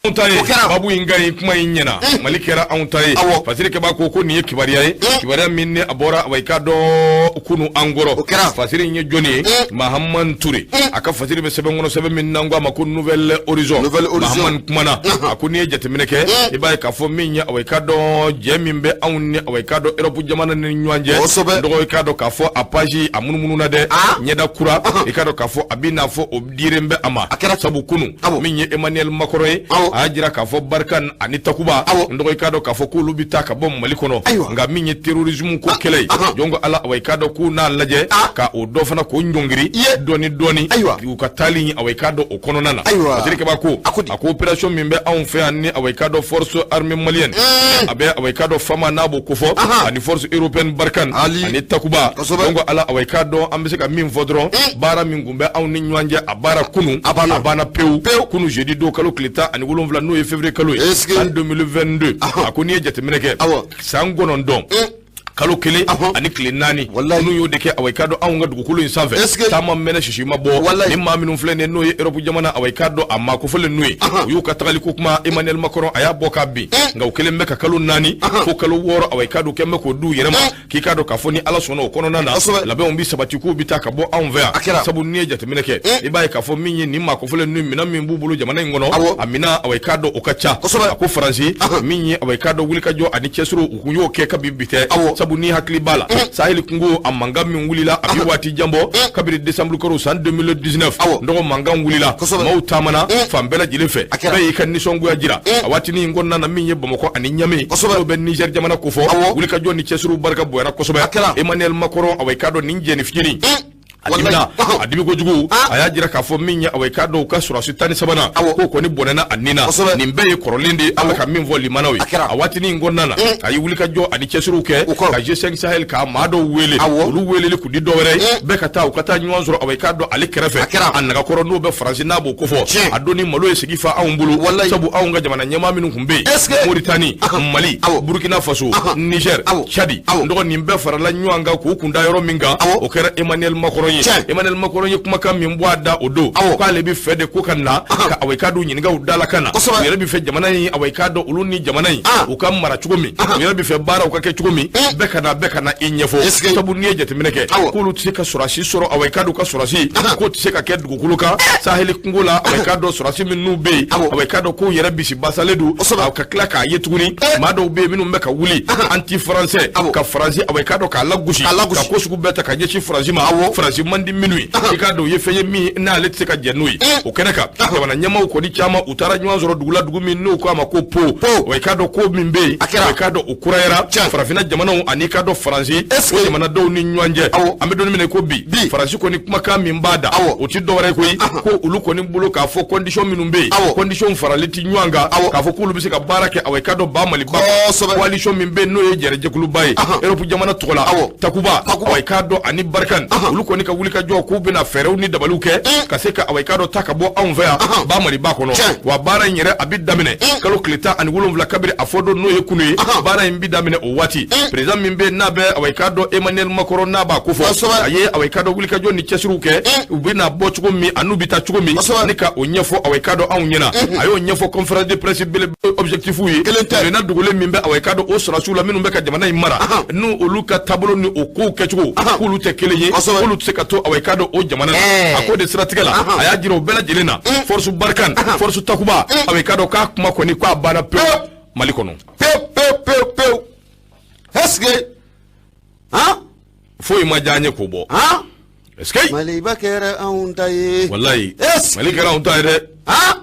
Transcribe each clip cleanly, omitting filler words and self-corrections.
Anw ta ye O kɛra. Babu in ka ɲi, kuma in ɲɛna. Mali kɛra anw ta ye. Fasiri kɛba ko nin ye kibaruya ye, kibaruya min ni a bɔra, wa i k'a dɔn, kunu an kɔrɔ. O kɛra. Fasiri in ye jɔnni ye? Mahamani Ture. A ka fasiri bɛ sɛbɛn kɔnɔ, sɛbɛn min n'an ko a ma ko Nouvel Horizon. Nouvel Horizon. Mahamani kumana, a ko n'i ye jateminɛ kɛ, i b'a ye k'a fɔ min ye, awa, i k'a dɔn, jɛ min bɛ anw ni, awa, i k'a dɔn, Europe jamana ni ɲɔgɔn cɛ. Dɔgɔ, i k'a dɔn k'a fɔ a page a munumununa dɛ. Ɲɛda kura, i k'a dɔn k'a fɔ a bɛ n'a fɔ o diren bɛ a ma. A kɛra. Sabu kunu, min ye Emmanuel Macron ye, a y'a jira k'a fɔ Barkhane ani Takuba, n dɔgɔ, i k'a dɔn k'a fɔ k'olu bɛ taa ka bɔ Mali kɔnɔ. Nka min ye terrorisme ko kɛlɛ ye, jɔn ko Ala, awa, i k'a dɔn k'u n'a lajɛ ka o dɔ fana k'o ɲɔngiri dɔɔni dɔɔni u ka taali, awa, i k'a dɔn, o kɔnɔna na. Fasiri kɛba ko A ko di? A ko opération min bɛ anw fɛ yan ni, awa, i k'a dɔn, force armée malienne, a bɛ, awa, i k'a dɔn, FAMa n'a b'o kofɔ, ani force européenne Barkhane Ali. ani Takuba. Kosɛbɛ. Jɔn ko Ala, awa, i k'a dɔn, an bɛ se ka min fɔ dɔrɔn, baara min kun bɛ anw ni ɲɔgɔn cɛ, a baara kunu A banna. A banna pewu pewu kunu jeudi don, kalo tile 17, n'o ye février kalo ye, Est-ce que- san 2022. A ko n'i ye jateminɛ kɛ, san 9, kalo 1 ani tile 4, Wallahi. n'u y'o de kɛ, awa, i k'a dɔn, anw ka dugukolo in sanfɛ, Est-ce que- taama mɛnɛ, sisi ma bɔ. Wallahi. Ni maa minnu filɛ nin ye, n'o ye Europe jamana, awa, i k'a dɔn, a maa kofɔlen ninnu ye, u y'u ka tagali ko kuma, Emmanuel Macron a y'a bɔ k'a bin. Nka u kɛlen bɛ ka kalo 4 fo kalo 6, awa, i k'a dɔn, kɛn bɛ k'o d'u yɛrɛ ma, k'i k'a dɔn k'a fɔ ni Ala sɔnna, o kɔnɔna na, labɛnw bɛ sabati k'u bɛ taa ka bɔ anw fɛ A kɛra. yan. Sabu n'i ye jateminɛ kɛ, i b'a ye k'a fɔ min ye nin maa kofɔlen ninnu, minɛn min b'u bolo jamana in kɔnɔ, a minɛn, awa, i k'a dɔn, o ka ca. A ko Faransi min ye, awa, i k'a dɔn, wulikajɔ ani cɛsiriw, u kun y'o kɛ kabi bi tɛ. Sabu n'i hakili b'a la, Sahel kungo a mankan min wulila, a bi waati jan bɔ, kabini décembre kalo san 2019, n dɔgɔ, mankan wulila, maaw taamana fan bɛɛ lajɛlen fɛ, A kɛra. bɛɛ y'i ka nisɔngoya jira. A waatinin in kɔnɔna na, min ye Bamakɔ ani Ɲame, n'o bɛ Niger jamana kofɔ, wulikajɔ ni cɛsiriw barika bonyana kosɛbɛ. A kɛra. Emmanuel Macron, awa, i k'a dɔn, nin jɛni fitinin a Wallahi. dimina, a dimi kojugu. A y'a jira k'a fɔ min ye, awa, i k'a dɔn, u ka sɔrɔdasi 13nan, k'o kɔni bɔnɛna a nin na. Nin bɛɛ ye kɔrɔlen de ye, an bɛ ka min fɔ limanaw ye. A kɛra. A waatinin in kɔnɔna na, a ye wulikajɔ ani cɛsiriw kɛ U kɔrɔ. ka G5 Sahel k'a maa dɔw wele. Olu weleli kun di dɔwɛrɛ ye, bɛɛ ka taa, u ka taa ɲɔgɔn sɔrɔ, awa, i k'a dɔn, ale kɛrɛfɛ. A kɛra. A nagakɔrɔ, n'o bɛ Faransi n'a b'o kofɔ. A don ni malo ye sigi fa anw bolo. Sabu anw ka jamana ɲɛmaa minnu tun bɛ yen, Est-ce que- Mauritanie, Mali, Burkina Faso, Niger, Tchad, n dɔgɔ, nin bɛɛ farala ɲɔgɔn kan k'u kun da yɔrɔ min kan, o kɛra Emmanuel Macron ye. Emmanuel Macron ye kumakan min bɔ a da o don, k'ale bɛ fɛ de ko ka na ka, awa, i k'a dɔn, ɲininka u da la ka na. U yɛrɛ bɛ fɛ jamana in, awa, i k'a dɔn, olu ni jamana in u ka mara cogo min, u yɛrɛ bɛ fɛ baaraw ka kɛ cogo min, bɛɛ ka na, bɛɛ ka na i ɲɛfɔ. Est-ce que- Sabu n'i ye jateminɛ kɛ, k'olu tɛ se ka sɔrɔdasi sɔrɔ, awa, i k'a dɔn, ka sɔrɔdasi k'o tɛ se ka kɛ dugukolo kan Sahel kungo la. Awa, i k'a dɔn, sɔrɔdasi minnu bɛ yen, awa, i k'a dɔn k'u yɛrɛ bisi basalen don. Ka tila k'a ye tuguni, maa dɔw bɛ yen minnu bɛ ka wuli anti français, ka Faransi, awa, i k'a dɔn, k'a lagosi, K'a lagosi. ka ko sugu bɛɛ ta ka ɲɛsin Faransi ma, Faransi man di minnu ye, i k'a dɔn, u ye fɛn ye min n'ale tɛ se ka jɛn n'o ye. O kɛnɛ kan, jamana ɲɛmaaw kɔni caman, u taara ɲɔgɔn sɔrɔ dugu la, dugu min n'u ko a ma ko Po. Wa i k'a dɔn ko min bɛ yen, A kɛra. wa i k'a dɔn, o kurayara farafinna jamanaw ani, i k'a dɔn, Faransi, Est-ce o que- jamanadenw ni ɲɔgɔn cɛ. An bɛ don min na i ko bi, Faransi kɔni kumakan min b'a da, o ti dɔwɛrɛ ye koyi, ko olu kɔni bolo k'a fɔ condition minnu bɛ yen, condition farali ti ɲɔgɔn kan k'a fɔ k'olu bɛ se ka baara kɛ, awa, i k'a dɔn, ba Maliba coalition min bɛ yen, n'o ye jɛrɛjɛkuluba ye Europe jamana tɔgɔ la, Takuba, awa, i k'a dɔn, ani Barkhane, olu kɔni ka wulikajɔ k'u bɛna fɛɛrɛw ni dabaliw kɛ ka se ka, awa, i k'a dɔn, ta ka bɔ anw fɛ yan ba Maliba kɔnɔ. Wa baara in yɛrɛ, a bɛ daminɛ kalo tile 17, kabiri a fɔ don, n'o ye kunu ye, baara in bɛ daminɛ o waati. Président min bɛ yen n'a bɛ, awa, i k'a dɔn, Emmanuel Macron n'a b'a ko fɔ, a ye, awa, i k'a dɔn, wulikajɔ ni cɛsiriw kɛ, u bɛna bɔ cogo min an'u bɛ taa cogo min, ni ka o ɲɛfɔ, awa, i k'a dɔn, anw ɲɛna. A y'o ɲɛfɔ conférence de presse bele. Objectif ye Kelen tɛ. Kelenna dogolen min bɛ, awa, i k'a dɔn, o sɔrɔdasiw la minnu bɛ ka jamana in mara, n'u olu ka taabolo ni o kow kɛcogo, k'olu tɛ kelen ye, k'olu tɛ se ka to, awa, i k'a dɔn, o jamana na. A ko de siratigɛ la, a y'a jira o bɛɛ lajɛlen na, force Barkhane, force Takuba, awa, i k'a dɔn k'a kuma kɔni k'a banna pewu Mali kɔnɔ. Pewu pewu pewu pewu. Est-ce que han Foyi ma diya an ye k'o bɔ. Han Est-ce que Maliba kɛra anw ta ye. Walayi, Est-ce Mali kɛra anw ta ye dɛ. Han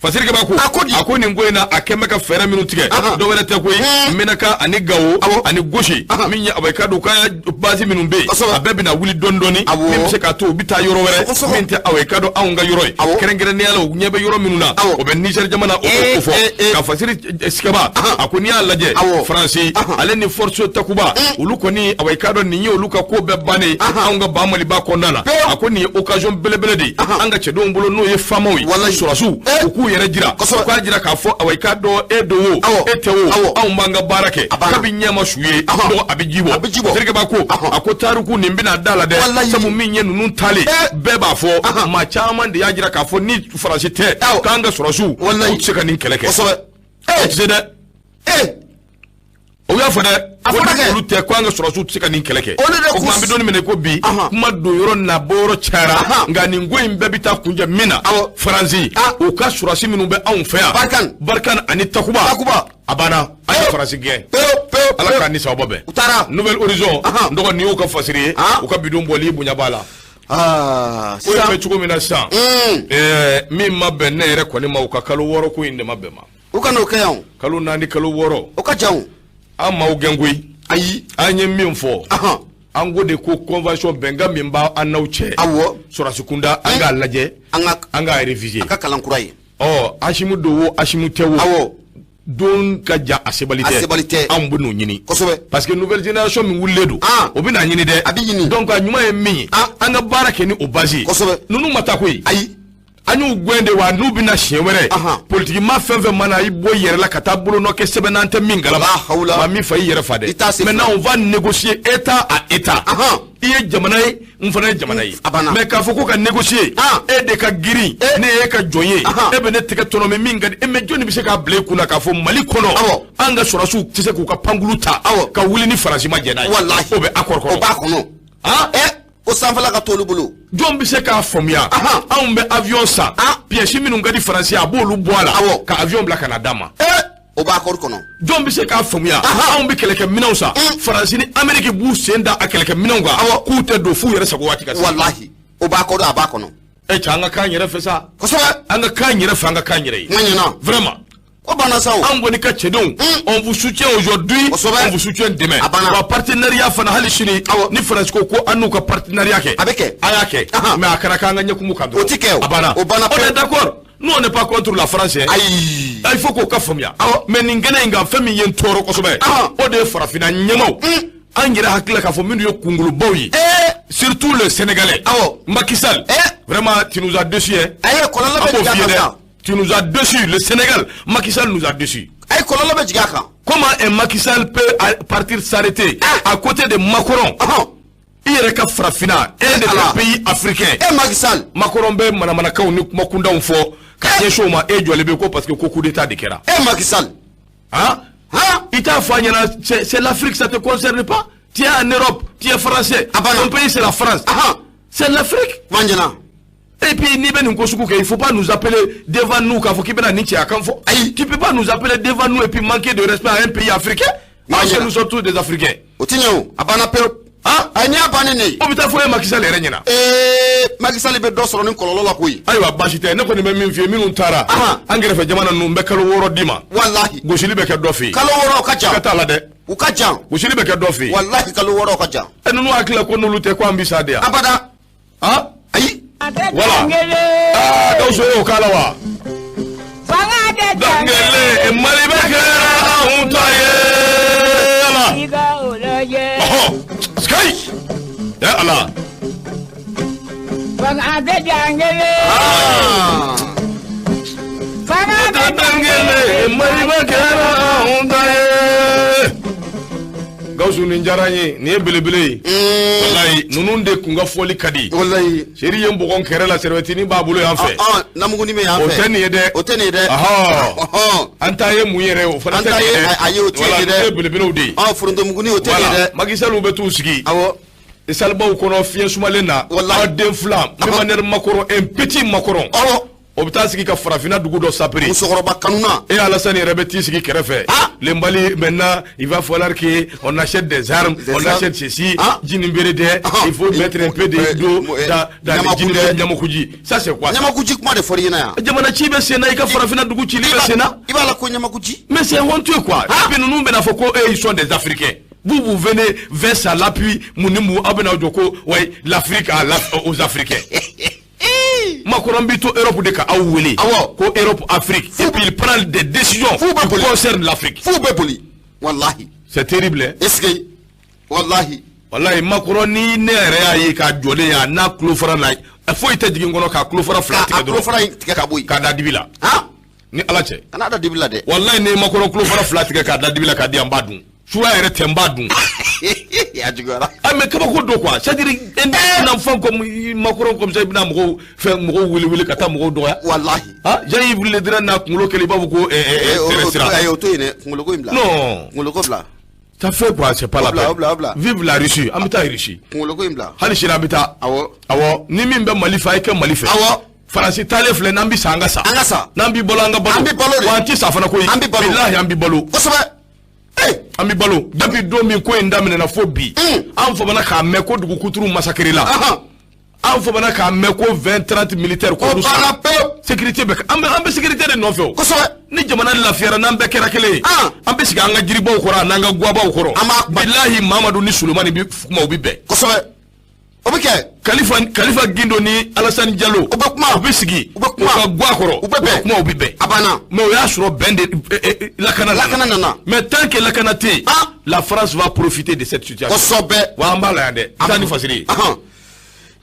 Fasiri kɛba ko A ko di? A ko nin ko in na, a kɛn bɛ ka fɛɛrɛ minnu tigɛ, dɔwɛrɛ tɛ koyi, Menaka ani Gawo ani Gosi, min ye, awa, i k'a dɔn, u ka base minnu bɛ yen, a bɛɛ bɛna wuli dɔɔni dɔɔni, min bɛ se k'a to u bɛ taa yɔrɔ wɛrɛ min tɛ, awa, i k'a dɔn, anw ka yɔrɔ ye. Kɛrɛnkɛrɛnnenya la, u ɲɛ bɛ yɔrɔ minnu na, o bɛ Niger jamana, o b'o kofɔ. Ka Fasiri Sikaba, a ko n'i y'a lajɛ, Faransi ale ni force Takuba, olu kɔni, awa, i k'a dɔn, nin ye olu ka ko bɛɛ bannen ye anw ka ba Maliba kɔnɔna na. A ko nin ye occasion belebele de ye an ka cɛdenw bolo, n'o ye FAMaw ye, sɔrɔdasiw, u k'u yɛrɛ jira, u k'a jira k'a fɔ awa i k'a dɔn e don o, e tɛ o, anw b'an ka baara kɛ. Kabi ɲɛ ma su ye, dɔgɔ a bɛ ji bɔ. Terikɛba ko a ko tariku nin bɛna da la dɛ, sabu min ye ninnu taalen bɛɛ b'a fɔ, maa caman de y'a jira k'a fɔ ni Faransi tɛ k'an ka sɔrɔsiw u tɛ se ka nin kɛlɛ kɛ. O tɛ se dɛ. O y'a fɔ dɛ, ko ni olu tɛ ko an ka sɔrɔsiw tɛ se ka nin kɛlɛ kɛ. O tuma an bɛ don min na ko bi, kuma don yɔrɔ n'a bɔ yɔrɔ cayara, nka nin ko in bɛɛ bɛ taa kuncɛ min na, Faransi u ka sɔrɔsi minnu bɛ anw fɛ yan, Barkhane ani Takuba, a banna, an ye Faransi gɛn. Ala k'an ni sababa bɛn. Nouvel Horizon, n dɔgɔ nin y'u ka fasiri ye, u ka bidon bɔli bonya b'a la. Ko in bɛ cogo min na sisan, min ma bɛn ne yɛrɛ kɔni ma, u ka kalo 6 ko in de ma bɛn ma. U ka n'o kɛ yan. Kalo 4 kalo 6. O ka jan o. An m'aw gɛn koyi. Ayi. An ye min fɔ, an ko de ko convention bɛnkan min b'an n'aw cɛ. Awɔ. Sɔrɔsi kunda, an k'a lajɛ. An k'a réviser. A ka kalan kura ye. Ɔ Asimi don o, Asimi tɛ o. Awɔ. Don ka jan a sebali tɛ. A sebali tɛ. Anw bɛ n'o ɲini. Kosɛbɛ. Parce que nouvelle génération min wulilen don, o bɛ n'a ɲini dɛ. A bɛ ɲini. Donc a ɲuman ye min ye, an ka baara kɛ ni o base ye. Kosɛbɛ. Ninnu ma taa koyi. Ayi. An y'u gɛn de wa n'u bɛna siɲɛ wɛrɛ, politiki ma fɛn fɛn mana i bɔ i yɛrɛ la ka taa bolonɔ kɛ sɛbɛn n'an tɛ min kalama, maa min fa i yɛrɛ fa dɛ. Maintenant on va négocier état à état. I ye jamana ye, n fana ye jamana ye. Mais k'a fɔ ko ka négocier, e de ka girin, ne ye e ka jɔn ye, e bɛ ne tɛgɛ tɔnɔmi min ka di e. Mais jɔnni bɛ se k'a bila i kunna k'a fɔ Mali kɔnɔ an ka sɔrɔsiw tɛ se k'u ka pankulu ta ka wuli ni Faransi ma jɛn n'a ye? O bɛ accord kɔnɔ. O b'a kɔnɔ. Ko sanfɛla ka t'olu bolo. Jɔn bɛ se k'a faamuya? Anw bɛ avion san, pièces minnu ka di Faransi a b'olu bɔ a la ka avion bila ka na d'a ma. O b'a accord kɔnɔ. Jɔn bɛ se k'a faamuya? Anw bɛ kɛlɛkɛminɛnw san, Faransi ni Amérique b'u sen da a kɛlɛkɛminɛnw kan, k'u tɛ don f'u yɛrɛ sago waati ka se. Walahi, o b'a accord, a b'a kɔnɔ. E cɛ, an ka k'an yɛrɛ fɛ sa. Kosɛbɛ. An ka k'an yɛrɛ fɛ, an ka k'an yɛrɛ ye. Kuma ɲɛna. Vraiment. Ko banna sa o. An kɔni ka cɛdenw, on vous soutient aujourd'hui, on vous soutient demain. Wa partenariat fana hali sini, ni Faransi ko ko an n'u ka partenariat kɛ, a bɛ kɛ. A y'a kɛ, mais a kɛra k'an ka ɲɛkumu kan dɔrɔn. O ti kɛ o. A banna. O banna. On est d'accord. Nous on n'est pas contre la France. Ayi. Il faut k'o ka faamuya. Mais nin kɛnɛ in kan, fɛn min ye n tɔɔrɔ kosɛbɛ, o de ye farafinna ɲɛmaw. An yɛrɛ hakili la k'a fɔ minnu ye kunkolobaw ye. Surtout le Sénégalais. Macky Sall. Vraiment tu nous as déçus hein. Ayi, kɔlɔlɔ bɛ jigin a kan sa. Tu nous as déçus, le Sénégal. Macky Sall nous a déçus. Ayi, kɔlɔlɔ bɛ jigin a kan. Comment un Macky Sall peut partir s'arrêter à côté de Macron? I yɛrɛ ka farafinna, un des pays africains. E Macky Sall. Macron bɛ manamanakanw ni kumakundanw fɔ ka ɲɛsin o ma, e jɔlen bɛ ko parce que ko coup d'état de kɛra. E Macky Sall. Han? I t'a fɔ a ɲɛna, c'est l'Afrique, ça te concerne pas. Tu es en Europe, tu es français. Ton pays c'est la France. C'est l'Afrique. Kuma ɲɛna. Et puis, ni bɛ nin ko sugu kɛ, il faut pas nous appeler devant nous k'a fɔ k'i bɛna nin cɛya kan fɔ. Ayi. Tu peux pas nous appeler devant nous et puis manquer de respect à un pays africain. Parce que nous sommes tous des Africains. O ti ɲɛ o, a banna pewu. Ayi, n'i y'a bannen de ye. O bɛ taa fɔ e Macky Sall yɛrɛ ɲɛna. Macky Sall bɛ dɔ sɔrɔ ni kɔlɔlɔ la koyi. Ayiwa, baasi tɛ, ne kɔni bɛ min f'i ye, minnu taara, an kɛrɛfɛ jamana ninnu, n bɛ kalo 6 d'i ma. Walahi. Gosili bɛ kɛ dɔ fɛ yen. Kalo 6 o ka jan. Ka t'a la dɛ. U ka jan. Gosili bɛ kɛ dɔ fɛ yen. Walahi, kalo 6 o ka jan. E ninnu hakili la ko n'olu tɛ ko an bɛ sa de yan. Abada. Ayi. Voilà. Ah, Gawusu y'o k'a la wa. Dankele Mali bɛ kɛ anw ta ye. Ala. Ɔhɔ. Sikayi. Ɛ Ala. Dankele Mali bɛ kɛ anw ta ye. Gawusu, nin diyara n ye, nin ye belebele ye. Walayi, ninnu de kun ka fɔli ka di. Walayi. Seri ye n bɔgɔ n kɛrɛ la, sɛrɛtinin b'a bolo yan fɛ. Namuguni bɛ yan fɛ. O tɛ nin ye dɛ. O tɛ nin ye dɛ. An ta ye mun yɛrɛ ye, o fana tɛ nin ye dɛ. Ayi, o tɛ nin ye dɛ. Voilà, ninnu ye belebelew de ye. Forontomuguni, o tɛ nin ye dɛ. Macky Sall bɛ t'u sigi. Awɔ. Salibaw kɔnɔ fiɲɛ sumalen na. Walayi. Aw den fila. Emmanuel Macron, un petit Macron. Awɔ. O bɛ taa sigi ka farafinna dugu dɔ sapiri. Musokɔrɔba kanuna. E Alassane yɛrɛ bɛ t'i sigi kɛrɛfɛ. Le Mali maintenant, il va falloir que on achète des armes, on achète ceci, jini bere dɛ, il faut mettre un peu de d'eau dans le jini bere ɲamakuji. Ça c'est quoi? Ɲamakuji kuma de fɔr'i ɲɛna yan. Jamana ci bɛ sen na, i ka farafinna dugu cili bɛ sen na. I b'a la ko ɲamakuji. Mais c'est honteux quoi. Et puis ninnu bɛna fɔ ko eux ils sont des Africains. Vous, vous venez veste à l'appui, mun ni mun, aw bɛna jɔ ko ouais, l'Afrique aux Africains. Macron bɛ to Europe de ka aw wele. Awɔ. Ko Europe Afrique. Et puis il prend des décisions qui concernent l'Afrique. F'u bɛ boli. Walahi. C'est terrible hein. Est-ce que walahi. Walahi, Macron ni ne yɛrɛ y'a ye k'a jɔlen ye a n'a tulo fara na, foyi tɛ jigin kɔnɔ k'a tulo fara fila tigɛ dɔrɔn. K'a tulo fara in tigɛ ka bɔ yen. K'a da dibi la. Han. Ni Ala cɛ. Kana da dibi la dɛ. Walayi, ne Macron tulo fara fila tigɛ k'a da dibi la k'a di yan, n b'a dun. Suya yɛrɛ tɛ, n b'a dun. A juguyara. Ah, mais kabako don quoi, c'est à dire un enfant comme Macron comme ça, i bɛna mɔgɔw fɛn, mɔgɔw wele wele ka taa mɔgɔw dɔgɔya. Walahi. Ah, Jean-Yves Le Drian n'a kunkolo kɛlen i b'a fɔ ko tɛrɛ sira. Ayi, o to yen dɛ, kunkolo ko in bila. Non. Kunkolo ko bila. Ça fait quoi, c'est pas la Obla, peine. obla, obla. Vive la Russie, an bɛ taa Russie. Kunkolo ko in bila. Hali sini an bɛ taa. Awɔ. Awɔ, ni min bɛ Mali fɛ, a ye kɛ Mali fɛ. Awɔ. Faransi taalen filɛ, n'an bɛ sa, an ka sa. An ka sa. N'an bɛ balo, an ka balo. An bɛ balo de. Wa an tɛ sa fana koyi. An bɛ balo. Bilahi, an bɛ balo. Kosɛbɛ. Ee. An bɛ balo. Depuis don min ko in daminɛna fo bi, an famana k'a mɛn ko dugu kuturu massacré la. An famana k'a mɛn ko 20 30 militaires O k'olu banna sara. pewu. Sécurité bɛ, an bɛ sécurité de nɔfɛ o. Kosɛbɛ. Ni jamana lafiyara, n'an bɛɛ kɛra kelen ye, an bɛ sigi an ka jiribaw kɔrɔ an'an ka guwabaw kɔrɔ. An b'a kuma. Bilahi, Mamadu ni Solomani bɛ kuma, u bɛ bɛn. Kosɛbɛ. O bɛ kɛ. Kalifa Gindo ni Alassane Diallo. U bɛ kuma. U bɛ sigi. U bɛ kuma. U ka guwa kɔrɔ. U bɛ bɛn. Kuma, u bɛ bɛn. A banna. Mais o y'a sɔrɔ bɛn de lakana nana. Lakana nana. Mais tant que lakana tɛ yen, la France va profiter de cette situation. Kosɛbɛ. Wa an b'a la yan dɛ. Taa ni fasiri ye.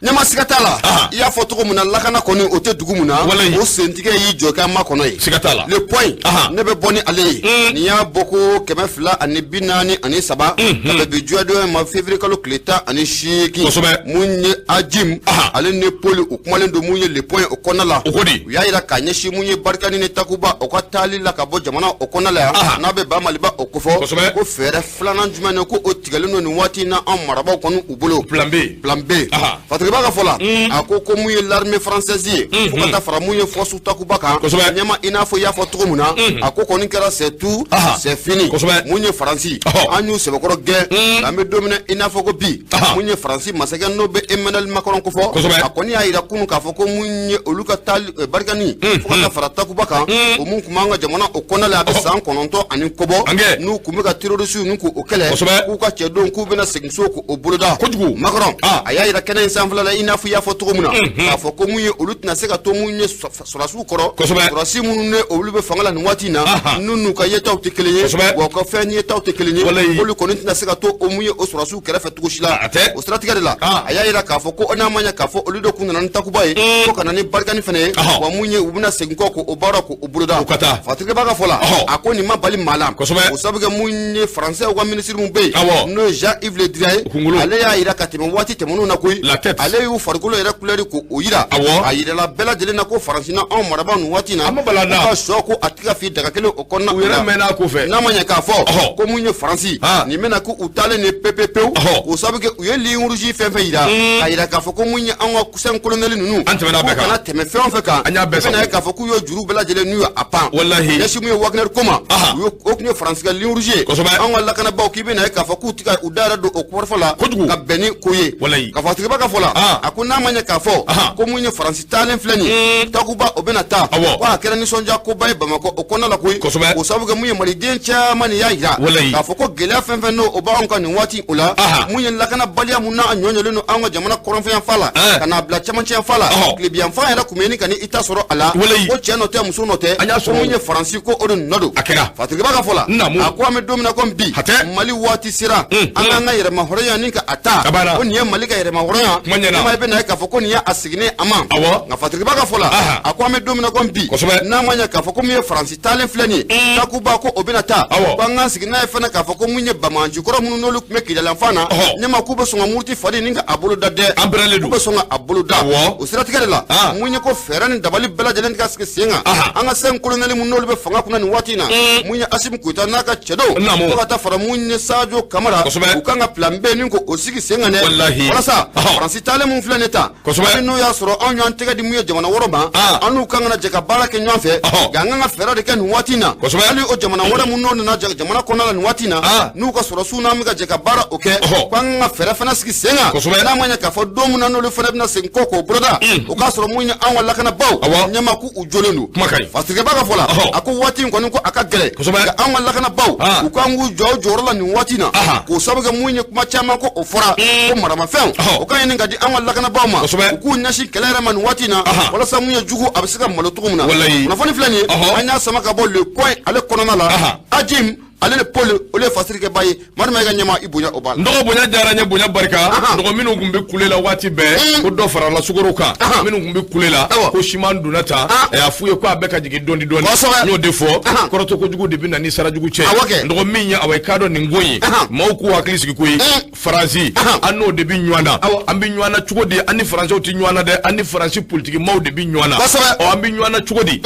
Ɲɛma, siga t'a la. I y'a fɔ cogo min na, lakana kɔni o tɛ dugu min na, Walayi. o sentigɛ y'i jɔ kɛ ma kɔnɔ ye. Siga t'a la. Le Point, ne bɛ bɔ ni ale ye. Nin y'a bɔ ko 243, ka bɛn bi juyadon ma, février kalo tile 18. Kosɛbɛ. Mun ye Ajim, ale ni Poli, u kumalen don mun ye Le Point o kɔnɔna la. O ko di? U y'a yira k'a ɲɛsin mun ye Barikani ni Takuba o ka taali la ka bɔ jamana o kɔnɔna la yan, n'a bɛ ba Maliba o kofɔ. Kosɛbɛ. Ko fɛɛrɛ filanan jumɛn de ko o tigɛlen don nin waati in na anw marabaaw kɔni u bolo? Plan B. Plan B. Fatigi b'a ka fɔ la, a ko ko mun ye l'armée française ye, fo ka taa fara mun ye force Takuba kan. Ɲɛma, i n'a fɔ i y'a fɔ cogo min na, a ko kɔni kɛra c'est tout, c'est fini. Mun ye Faransi, an y'u sɛbɛkɔrɔ gɛn. An bɛ don min na i n'a fɔ ko bi, mun ye Faransi masakɛ n'o bɛ Emmanuel Macron kofɔ, a kɔni y'a yira kunun k'a fɔ ko mun ye olu ka taali Barikani, fo ka taa fara Takuba kan, o mun tun b'an ka jamana o kɔnɔna la, a bɛ san 9 ani kɔbɔ, n'u tun bɛ ka terroriste ninnu k'o kɛlɛ, k'u ka cɛdenw k'u bɛna segin so k'o boloda. Kojugu. Macron a y'a yira kɛnɛ in sanfɛla la, i n'a fɔ i y'a fɔ cogo min na, k'a fɔ ko mun ye olu tɛna se ka to mun ye sɔrɔdasiw kɔrɔ, sɔrɔdasi minnu ne olu bɛ fanga la nin waati in na, n'u n'u ka yetaw tɛ kelen ye, wa u ka fɛn yetaw tɛ kelen ye, olu kɔni tɛna se ka to o mun ye o sɔrɔdasiw kɛrɛfɛ cogo si la. O siratigɛ de la, a y'a yira k'a fɔ ko n'a ma ɲɛ k'a fɔ olu de kun nana ni Takuba ye, ko ka na ni Barikani fana ye, wa mun ye u bɛna segin kɔ k'o baara k'o boloda. Fatigi b'a ka fɔ la, a ko nin ma bali maa la, o sabu kɛ mun ye Faransɛw ka minisiri mun bɛ yen, n'o ye Jean-Yves Le Drian ye, ale y'a yira ka tɛmɛ waati tɛmɛnenw na koyi, ale y'u farikolo yɛrɛ couleur k'o yira, a yirala bɛɛ lajɛlen na ko Faransi na anw marabaaw nin waati in na, u ka sɔ ko a tɛ ka fili daga kelen o kɔnɔna. U yɛrɛ mɛnna a ko fɛ. N'a ma ɲɛ k'a fɔ ko mun ye Faransi nin bɛna k'u taalen ni pepepewu, k'o sabu kɛ u ye ligne rouge fɛn fɛn yira, k'a yira k'a fɔ ko mun ye anw ka sɛn colonel ninnu, An tɛmɛna a bɛɛ kan. kana tɛmɛ fɛn o fɛn kan, An y'a bɛɛ i bɛna ye k'a fɔ k'u ye juru bɛɛ lajɛlen n'u ye a pan. Ɲɛsin mun ye Wagner ko ma, o tun ye Faransi ka ligne rouge ye. Anw ka lakanabaaw k'i bɛna ye k'a fɔ k'u tɛ ka u da yɛrɛ don o kɔrɔfɔ la, ka bɛn ni ko ye. Ka fɔ a tigiba ka fɔ la, a ko n'a ma ɲɛ k'a fɔ ko mun ye Faransi taalen filɛ nin ye, Takuba o bɛna taa, ko a kɛra nisɔndiya koba ye Bamakɔ o kɔnɔna la koyi. O sababu kɛ mun ye maliden caman nin y'a yira k'a fɔ ko gɛlɛya fɛn fɛn n'o o b'anw kan nin waati o la, mun ye lakanabaliya mun n'a ɲɔɲɔlen don anw ka jamana kɔrɔnfɛyanfan la, ka n'a bila cɛmancɛyanfan la, tilebiyanfan yɛrɛ kun bɛ ɲini ka ni i ta sɔrɔ a la, ko cɛ nɔ tɛ, muso nɔ tɛ, ko mun ye Faransi ko o de nɔ don. Fatigiba ka fɔ la, a ko an bɛ don min na komi bi, Mali waati sera an k'an ka yɛrɛmahɔrɔnya ni ka a ta, ko nin ye Mali ka yɛrɛmahɔrɔnya kuma, i bɛna ye k'a fɔ ko nin ye a seginnen a ma. Nka Fatigiba ka fɔ la, a ko an bɛ don min na komi bi, n'a ma ɲɛ k'a fɔ ko mun ye Faransi taalen filɛ nin ye, Takuba ko o bɛna taa, ko an k'an sigi n'a ye fana k'a fɔ ko mun ye banbagancikɔrɔ minnu n'olu tun bɛ Kidaliyanfan na, ɲɛma k'u bɛ sɔn ka muruti falen ni ka a bolo da dɛ, k'u bɛ sɔn ka a bolo da. O siratigɛ de la, mun ye ko fɛɛrɛ ni dabali bɛɛ lajɛlen ka sigi sen kan, an ka sɛn kolonɛli mun n'olu bɛ fanga kunna nin waati in na, mun ye Asimi Goyita n'a ka cɛdenw, fo ka taa fara mun ye Sadio Kamara, u kan ka plan B ni k'o sigi sen kan dɛ, walasa Faransi taalen mun filɛ nin ta, hali n'o y'a sɔrɔ anw y'an tɛgɛ di mun ye jamana wɔɔrɔ ma, an n'u kan ka na jɛ ka baara kɛ ɲɔgɔn fɛ, nka an kan ka fɛɛrɛ de kɛ nin waati in na, hali o jamana wɛrɛ mun n'o nana jamana kɔnɔna la nin waati in na, n'u ka sɔrɔsiw n'an bɛ ka jɛ ka baara o kɛ, ko an kan ka fɛɛrɛ fana sigi sen kan, n'a ma ɲɛ k'a fɔ don min na n'olu fana bɛna segin kɔ k'o boloda, o k'a sɔrɔ mun ye anw ka lakanabaaw ɲɛma k'u jɔlen don. Fasigɛba ka fɔ la, a ko waati in kɔni ko a ka gɛlɛn, nka anw ka lakanabaaw u kan k'u jɔ u jɔyɔrɔ la nin waati in na, k'o sababu kɛ mun ye kuma caman ko o fɔra ko maramafɛnw o ka ɲini ka di anw ka lakanabaaw ma, u k'u ɲɛsin kɛlɛ yɛrɛ ma nin waati in na, walasa mun ye jugu a bɛ se ka malo cogo min na. Kunnafoni filɛ nin ye, an y'a sama ka bɔ Le Point ale kɔnɔna la. Ajim Ale ni Paul, olu ye fasirikɛba ye. Madu Mayiga ɲɛma, i bonya o b'a la. N dɔgɔ, bonya diyara n ye, bonya barika. Dɔgɔ, minnu tun bɛ kule la waati bɛɛ ko dɔ farala sukaro kan, minnu tun bɛ kule la ko siman donna tan, a y'a f'u ye ko a bɛɛ ka jigin dɔɔni dɔɔni. N y'o de fɔ, kɔrɔtɔ kojugu de bɛ na ni sara jugu cɛ. N dɔgɔ, min ye awa, i k'a dɔn nin ko in, maaw k'u hakili sigi koyi. Faransi, an n'o de bɛ ɲɔgɔn na. An bɛ ɲɔgɔn na cogo di? An ni Faransɛw tɛ ɲɔgɔn na dɛ, an ni Faransi politiki maaw de bɛ ɲɔgɔn na. Ɔ, an bɛ ɲɔgɔn na cogo di?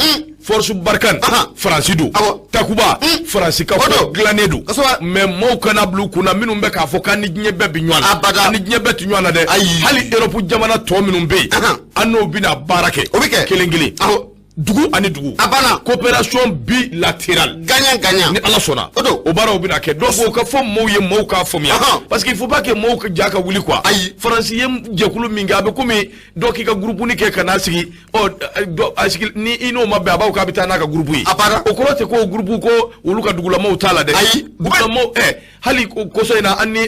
Force Barkhane, Faransi don. Takuba, Faransi ka ko dilannen don. Mais maaw kana bila u kunna, minnu bɛ k'a fɔ k'an ni diɲɛ bɛɛ bɛ ɲɔgɔn na, an ni diɲɛ bɛɛ tɛ ɲɔgɔn na dɛ. Hali Europe jamana tɔ minnu bɛ yen, an n'o bɛna baara kɛ. O bɛ kɛ. Kelen kelen, dugu ani dugu. A banna. Coopération bilatérale. Gagnant gagnant. Ni Ala sɔnna. O don. O baaraw bɛna kɛ. Donc o ka fɔ maaw ye, maaw k'a faamuya, parce que il faut pas que maaw ja ka wuli quoi. Ayi. Faransi ye jɛkulu min kɛ, a bɛ komi dɔ k'i ka groupe ni kɛ ka n'a sigi. Ɔ, dɔ a sigi ni i n'o ma bɛn, a b'a fɔ k'a bɛ taa n'a ka groupe ye. A banna. O kɔrɔ tɛ ko groupe ko olu ka dugulamaw t'a la dɛ. Ayi. Dugulamaw, hali kɔsɔ in na, an ni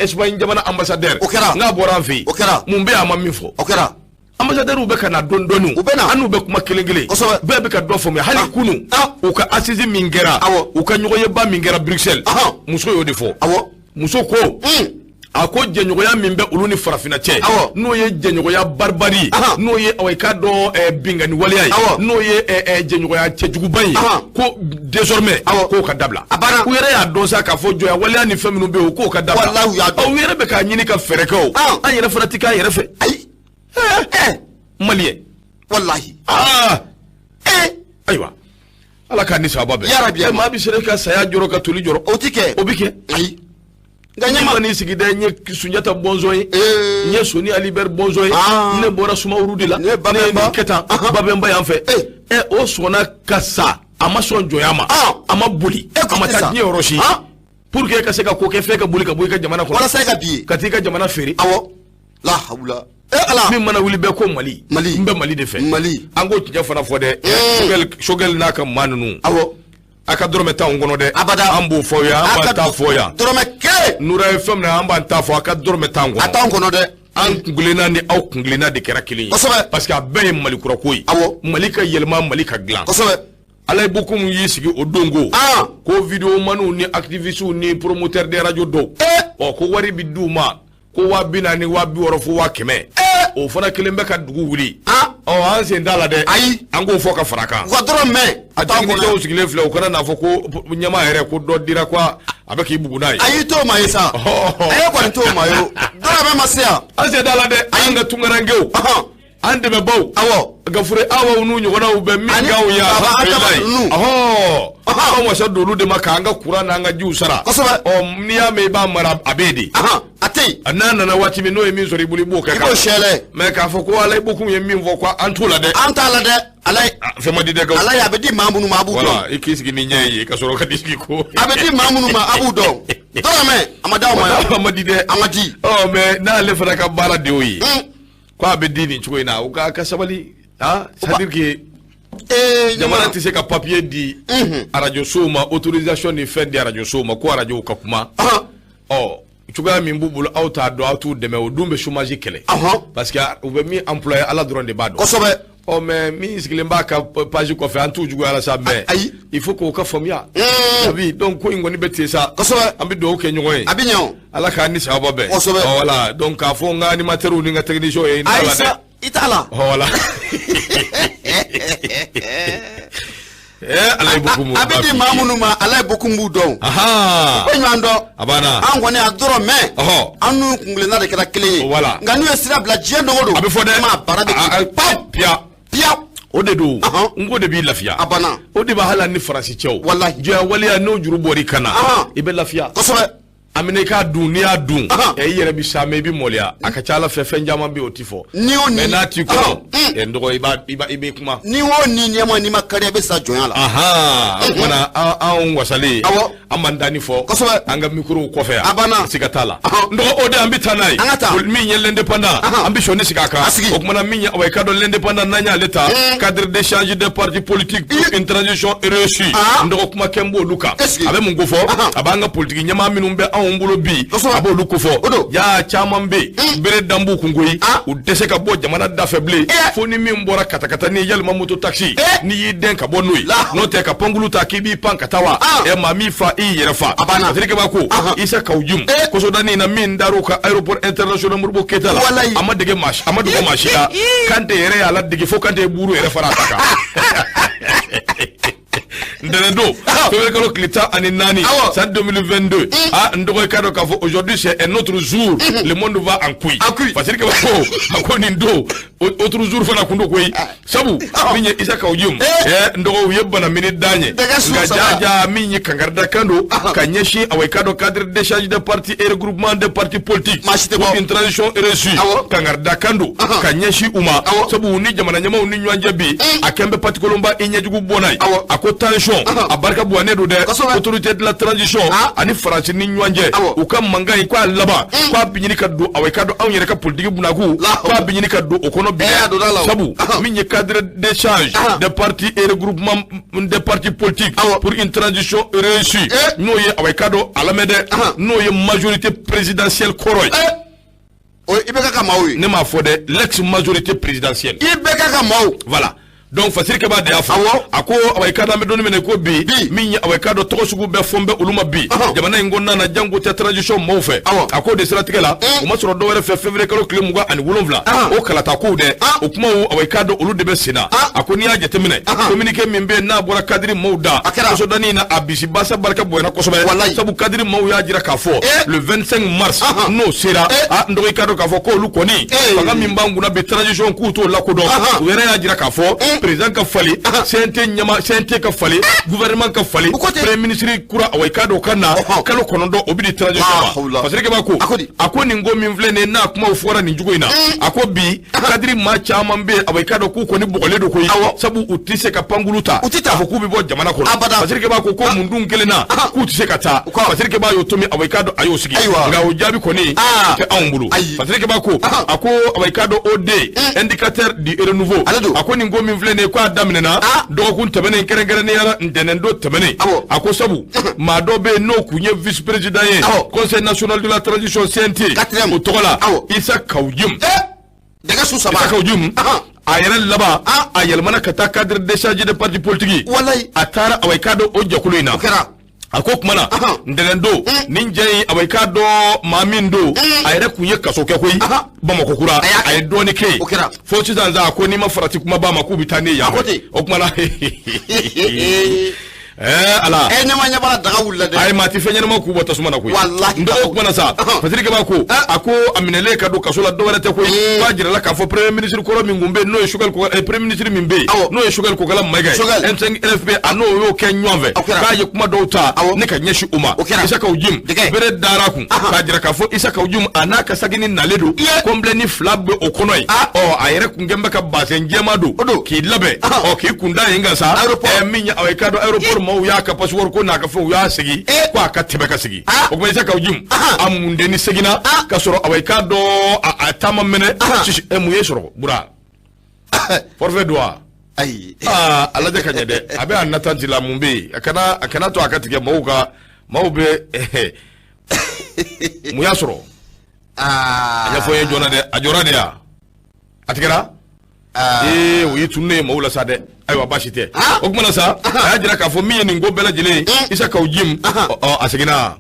Espagne jamana ambassadeur. O kɛra. N'a bɔra an fɛ yen. O kɛra. Mun bɛ yen, a ma min fɔ. O kɛra. Ambassadeur bɛ ka na dɔɔni dɔɔni. U bɛ na. An n'u bɛ kuma kelen kelen. Bɛɛ bɛ ka dɔ faamuya. Hali kunu, u ka assise min kɛra, u ka ɲɔgɔnyeba min kɛra Bruxelles, muso y'o de fɔ. Muso ko, a ko jɛɲɔgɔnya min bɛ olu ni farafinna cɛ, n'o ye jɛɲɔgɔnya baribari ye, n'o ye awa i k'a dɔn binkanni waleya ye, n'o ye jɛɲɔgɔnya cɛjuguba ye, ko désormais k'o ka dabila. A banna. U yɛrɛ y'a dɔn sa k'a fɔ jɔnya waleya ni fɛn minnu bɛ yen, o k'o ka dabila. Walahi, u y'a dɔn. U yɛrɛ bɛ k'a ɲini ka fɛɛrɛ kɛ o. An yɛrɛ fana tɛ k'an yɛrɛ fɛ. Ayi. Maliyɛn. Walahi. Ayiwa, Ala k'a ni sababa bɛn. Yarabi. Maa bɛ se ka saya jɔrɔ ka toli jɔrɔ. O ti kɛ. O bɛ kɛ. Ayi. Nka ɲɛma n'i sigi dɛ, n ye Sunjata bɔnsɔn ye, n ye Soni Alibɛri bɔnsɔn ye, ne bɔra Sumaworo de la, ne ye nin kɛ tan, Babɛnba yan fɛ. O sɔnna ka sa, a ma sɔn jɔnya ma, a ma boli, a ma taa diɲɛ yɔrɔ si. Pour que e ka se ka ko kɛ, f'e ka boli ka bɔ i ka jamana kɔnɔ. Walasa e ka bi. Ka t'i ka jamana feere. Awɔ. La hawula. Ala. Min mana wuli bɛɛ ko Mali. Mali. N bɛ Mali de fɛ. Mali. An k'o tiɲɛ fana fɔ dɛ. Choguel n'a ka maa ninnu. Awɔ. A ka dɔrɔmɛ t'anw kɔnɔ dɛ. Abada. An b'o fɔ yan, an b'an ta fɔ yan. Dɔrɔmɛ kelen. Nura ye fɛn min na, an b'an ta fɔ, a ka dɔrɔmɛ t'anw kɔnɔ. A t'anw kɔnɔ dɛ. An kunkilenna ni aw kunkilenna de kɛra kelen ye. Kosɛbɛ. Parce que a bɛɛ ye Mali kura ko ye. Awɔ. Mali ka yɛlɛma, Mali ka dilan. Kosɛbɛ. Alaye Bocoum y'i sigi o don ko. Ko vidéomanw ni activistes ni promoteurs de radio dɔw. Ɔ, ko wari bi d'u ma. Ko 40 000, 60 000 fo 100 000. O fana kelen bɛ ka dugu wuli. Ɔ, an sen t'a la dɛ. Ayi. An k'o fɔ ka fara kan. U ka dɔrɔn mɛn. A techniciens sigilen filɛ, u kana n'a fɔ ko ɲɛmaa yɛrɛ ko dɔ dira ko a bɛ k'i bugu n'a ye. Ayi, t'o ma ye sa. A ye kɔni t'o ma ye o. Dɔrɔmɛ ma se yan. An sen t'a la dɛ. An ka tunkarankew. An dɛmɛbaw. Awɔ. Gafure awaw n'u ɲɔgɔnnaw bɛ min k'anw ye, alhamdulilayi. An wasa don olu de ma k'an ka courant n'an ka jiw sara. Kosɛbɛ. Ɔ, n'i y'a mɛn i b'a mara, a bɛ yen de. A tɛ yen. N'a nana waati min, n'o ye min sɔrɔ i bolo, i b'o kɛ. I b'o sɛlɛ. Mais k'a fɔ ko Alaye Bocoum ye min fɔ ko an t'o la dɛ. An t'a la dɛ. Alaye. Fɛn ma di dɛ. Alaye, a bɛ di maa minnu ma, a b'u dɔn. Voilà, i k'i sigi ni ɲɛ ye ka sɔrɔ ka n'i sigi ko. A bɛ di maa minnu ma, a b'u dɔn. Dɔrɔmɛ a ma d'aw ma yan. A ma di dɛ. A ma di. Ɔ, mais n'ale fana ka baara de y'o ye. K'a bɛ di nin cogo in na, u ka sabali. C'est à dire que jamana tɛ se ka papier di arajo sow ma, autorisation ni fɛn di arajo sow ma, ko arajow ka kuma. Ɔ, cogoya min b'u bolo, aw t'a dɔn, aw t'u dɛmɛ, o dun bɛ chômage kɛlɛ. Parce que u bɛ min employé, Ala dɔrɔn de b'a dɔn. Kosɛbɛ. Ɔ, mais min sigilen b'a ka page kɔfɛ, an t'u juguya la sa, mais ayi, il faut k'o ka faamuya. Abi, donc ko in kɔni bɛ ten sa. Kosɛbɛ. An bɛ dugawu kɛ ɲɔgɔn ye. A bɛ ɲɛ o. Ala k'an ni sababa bɛn. Kosɛbɛ. Voilà, donc k'a fɔ n ka animateurs ni n ka techniciens ye, n t'a la dɛ. I t'a la. Voilà. Alaye Bocoum. A bɛ di maa minnu ma, Alaye Bocoum b'u dɔn. U bɛ ɲɔgɔn dɔn. A banna. An kɔni a dɔrɔn mɛ. An n'u kunkilenna de kɛra kelen ye. Voilà. Nka n'u ye sira bila diɲɛ don o don. A bɛ fɔ dɛ. Maa baara bɛ kɛ. Pawu. Piya. Piya. O de don. N ko de b'i lafiya. A banna. O de b'a hali ni Faransi cɛw. Walahi. Jɔnya waleya n'o juru bɔr'i kan na. I bɛ lafiya. Kosɛbɛ. A minɛ i k'a dun, n'i y'a dun, i yɛrɛ bɛ sa, mais i bɛ maloya. A ka ca Ala fɛ, fɛn caman bɛ yen, o ti fɔ. N'i y'o ni. Mais n'a t'i kɔnɔ, n dɔgɔ, i bɛ kuma. N'i y'o ni ɲɛma, n'i ma kariya, i bɛ sa jɔnya la. O kumana anw wasalen. Awɔ. An b'an danni fɔ. Kosɛbɛ. An ka micro kɔfɛ yan. A banna. Siga t'a la. N dɔgɔ, o de an bɛ taa n'a ye. An ka taa. Min ye l'indépendant, an bɛ sɔnni sigi a kan. A sigi. O kumana min ye, awa, i ka dɔn l'indépendant, n'an y'ale ta. Cadre d'échange des partis politiques pour une transition réussie. N dɔgɔ, kuma kɛ n b'olu kan. Est-ce que. A bɛ mun ko fɔ? A b'an ka politique ɲɛmaa minnu bɛ anw anw bolo bi a b'olu kofɔ. Ja caman bɛ yen, bere dan b'u kun koyi, u tɛ se ka bɔ jamana dafɛ bilen, fo ni min bɔra katakata ni yalima moto taxi n'i y'i dɛn ka bɔ n'o ye, n'o tɛ ka pankulu ta k'i b'i pan ka taa wa maa min fa i yɛrɛ fa. Fasiri Keba ko Issa Kaou Djim kosodani na min dar'u ka aéroport international Modibo Keita la, a ma dege maa a ma dogo maa si la. Kante yɛrɛ y'a ladege fo Kante ye buru yɛrɛ fara a ta kan. Ntɛnɛn don, février kalo tile 14, san 2022. Ah, n dɔgɔ, i k'a dɔn k'a fɔ aujourd'hui c'est un autre jour, le monde va en couille. Fasiri Keba ko a ko nin don, autre jour fana kun don koyi, sabu min ye Issa Kaou Djim, n dɔgɔ, u ye bana mini da ɲɛ, nka jaja min ye kankaridakan don ka ɲɛsin awa i k'a dɔn cadre d'échange des partis et regroupement des partis politiques pour une transition réussie, kankaridakan don ka ɲɛsin u ma, sabu ni jamana ɲɛmaaw ni ɲɔgɔn cɛ bi a kɛn bɛ patikolonba i ɲɛjugu bɔ n'a ye. A ko tension a barika bonyanen don dɛ, autorité de la transition ani Faransi ni ɲɔgɔn cɛ, u ka mankan in k'a laban k'a bɛ ɲini ka don awa i k'a dɔn anw yɛrɛ ka politique bunakun, k'a bɛ ɲini ka don o kɔnɔ bi dɛ, sabu min ye cadre d'échange des partis et regroupement des partis politiques pour une transition réussie, n'o ye awa i k'a dɔn a lamɛn dɛ, n'o ye majorité présidentielle kɔrɔ ye. O i bɛ ka maaw ye. Ne m'a fɔ dɛ, l'ex majorité présidentielle. I bɛ ka maaw. Voilà. Donc Fasiri Keba de y'a fɔ. A ko awa i k'a dɔn an bɛ don min na ko bi, min ye awa i k'a dɔn tɔgɔ sugu bɛɛ fɔn bɛ olu ma bi jamana in kɔnɔna na, janko tɛ transition maaw fɛ. A ko de siratigɛ la, o ma sɔrɔ dɔwɛrɛ fɛ, février kalo tile 27, o kalata kow dɛ, o kumaw awa i k'a dɔn olu de bɛ sen na. A ko n'i y'a jateminɛ, communiqué min bɛ yen n'a bɔra cadre maaw da kosɔdani na, a bisi basa barika bonyana kosɛbɛ, sabu cadre maaw y'a jira k'a fɔ le 25 mars n'o sera, a n dɔgɔ, i k'a dɔn k'a fɔ k'olu kɔni fanga min b'an kunna bi, transition k'u t'o lakodɔn. U yɛrɛ y'a jira k'a fɔ président ka falen, CNT ɲɛma, CNT ka falen, gouvernement ka falen, premier ministre kura awa i k'a dɔn o ka na kalo 9, o bɛ di transition ma. Fasiri Keba ko a ko nin ko min filɛ nin ye, n'a kumaw fɔra nin cogo in na, a ko bi cadre maa caman bɛ yen, awa i k'a dɔn k'u kɔni bɔgɔlen don koyi, sabu u tɛ se ka pankulu ta k'a fɔ k'u bɛ bɔ jamana kɔnɔ. Fasiri Keba ko ko mun dun kelen na k'u tɛ se ka taa. Fasiri Keba y'o tomi, awa i k'a dɔn a y'o sigi, nka o jaabi kɔni o tɛ anw bolo. Fasiri Keba ko a ko awa i k'a dɔn o de indicateur du renouveau, a ko nin ko min filɛ nin ye, k'a daminɛna dɔgɔkun tɛmɛnen, kɛrɛnkɛrɛnnenya la ntɛnɛn don tɛmɛnen. A ko sabu maa dɔ bɛ yen n'o kun ye vice président ye Conseil national de la transition CNT o tɔgɔ la, Issa Kaou Djim. Dɛgɛ su saba. Issa Kaou Djim a yɛrɛ laban a yɛlɛmana ka taa cadre d'échange des partis politiques. A taara awa i k'a dɔn o jɛkulu in na. A ko kuma na ntɛnɛn don, nin jɛ in, awa i k'a dɔn maa min don, a yɛrɛ kun ye kaso kɛ koyi Bamakɔ kura, a ye dɔɔnin kɛ yen fo sisan sa. A ko n'i ma farati kuma ba ma k'u bɛ taa ne yan fɛ o kuma na. Ala. Ɲama ɲɛ b'a la, daga wulila dɛ. Ayi, maa tɛ fɛn ɲɛnama k'u bɔ tasuma na koyi. Walahi. N dɔgɔ, kuma na sa, Fasiri Keba ko a ko a minɛlen ka don kaso la, dɔwɛrɛ tɛ koyi, k'a jirala k'a fɔ premier ministre kɔrɔ min kun bɛ yen, n'o ye Choguel Kokalla, premier ministre min bɛ yen n'o ye Choguel Kokalla Maïga ye, M5 RFP, a n'o y'o kɛ ɲɔgɔn fɛ, k'a ye kuma dɔw ta ne ka ɲɛsin u ma. Issa Kaou Djim bere dara kun k'a jira k'a fɔ Issa Kaou Djim a n'a ka sagini nalen don, complet fila bɛ o kɔnɔ yen. Ɔ a yɛrɛ kun kɛn bɛ ka bazɛn jɛma don k'i labɛn, ɔ k'i kun da yen kan sa, min ye awa i k'a dɔn aéroport maaw y'a ka passeport ko n'a ka fɛnw, u y'a segin ko a ka tɛmɛ ka segin. O kuma Issa Kaou Djim a munden seginna ka sɔrɔ awa i k'a dɔn a taama mɛnɛ. Mun ye sɔrɔ Bura, forfait don wa? Ayi. Aa, a lajɛ ka ɲɛ dɛ, a bɛ en attente la, mun bɛ yen? A kana to a ka tigɛ maaw ka maaw bɛ. Mun y'a sɔrɔ? A ɲɛfɔ n ye joona dɛ. A jɔra de ya, a tigɛra. Ee, o ye tununnen ye maaw la sa dɛ. Ayiwa, baasi tɛ. O kuma na sa, a y'a jira k'a fɔ min ye nin ko bɛɛ lajɛlen ye, Issa Kaou Djim, ɔ a seginna.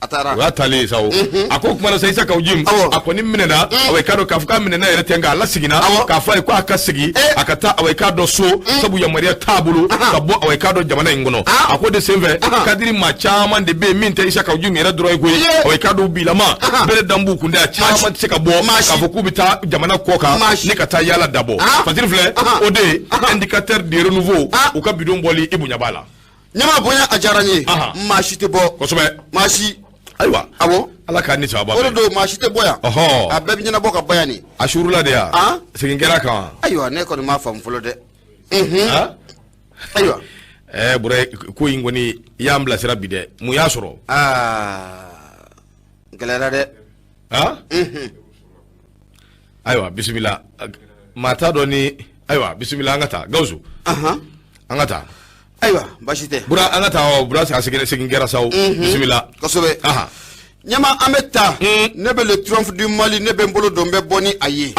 A taara. O y'a taalen ye sa. O a ko kuma na sa, Issa Kaou Djim a kɔni minɛna, awa i k'a dɔn k'a fɔ k'a minɛna yɛrɛ tɛ, nka a laseginna k'a fɔ a ye k'a ka segin a ka taa awa i k'a dɔn so, sabu yamaruya t'a bolo ka bɔ awa i k'a dɔn jamana in kɔnɔ. A ko de senfɛ, cadre maa caman de bɛ yen min tɛ Issa Kaou Djim yɛrɛ dɔrɔn ye koyi, awa i k'a dɔn bilama bere dan b'u kun dɛ, a caman tɛ se ka bɔ k'a fɔ k'u bɛ taa jamana kɔ kan ne ka taa yaala dabɔ. Fasiri filɛ, o de ye indicateur de renouveau, u ka bidon bɔli i bonya b'a la. Ɲama bonya, a diyara n ye. Maa si tɛ bɔ. Kosɛbɛ. Maa si. Ayiwa. Awɔ. Ala k'a ni sababa. O de don, maa si tɛ bɔ yan. A bɛɛ bɛ ɲɛnabɔ ka ba yan de. A suurula de yan. Segin kɛra kan. Ayiwa, ne kɔni m'a faamu fɔlɔ dɛ. Ayiwa. Bura, ko in kɔni i y'an bilasira bi dɛ. Mun y'a sɔrɔ? Aa, gɛlɛyara dɛ. Ayiwa, bisimila. Maa t'a dɔn ni, ayiwa, bisimila, an ka taa Gawusu. An ka taa. Ayiwa, baasi tɛ. Bura, an ka taa. Bura, segin kɛra sa o. Bisimila. Kosɛbɛ. Ɲama, an bɛ taa. Ne bɛ Le Triomphe du Mali, ne bɛ n bolo don, n bɛ bɔ ni a ye.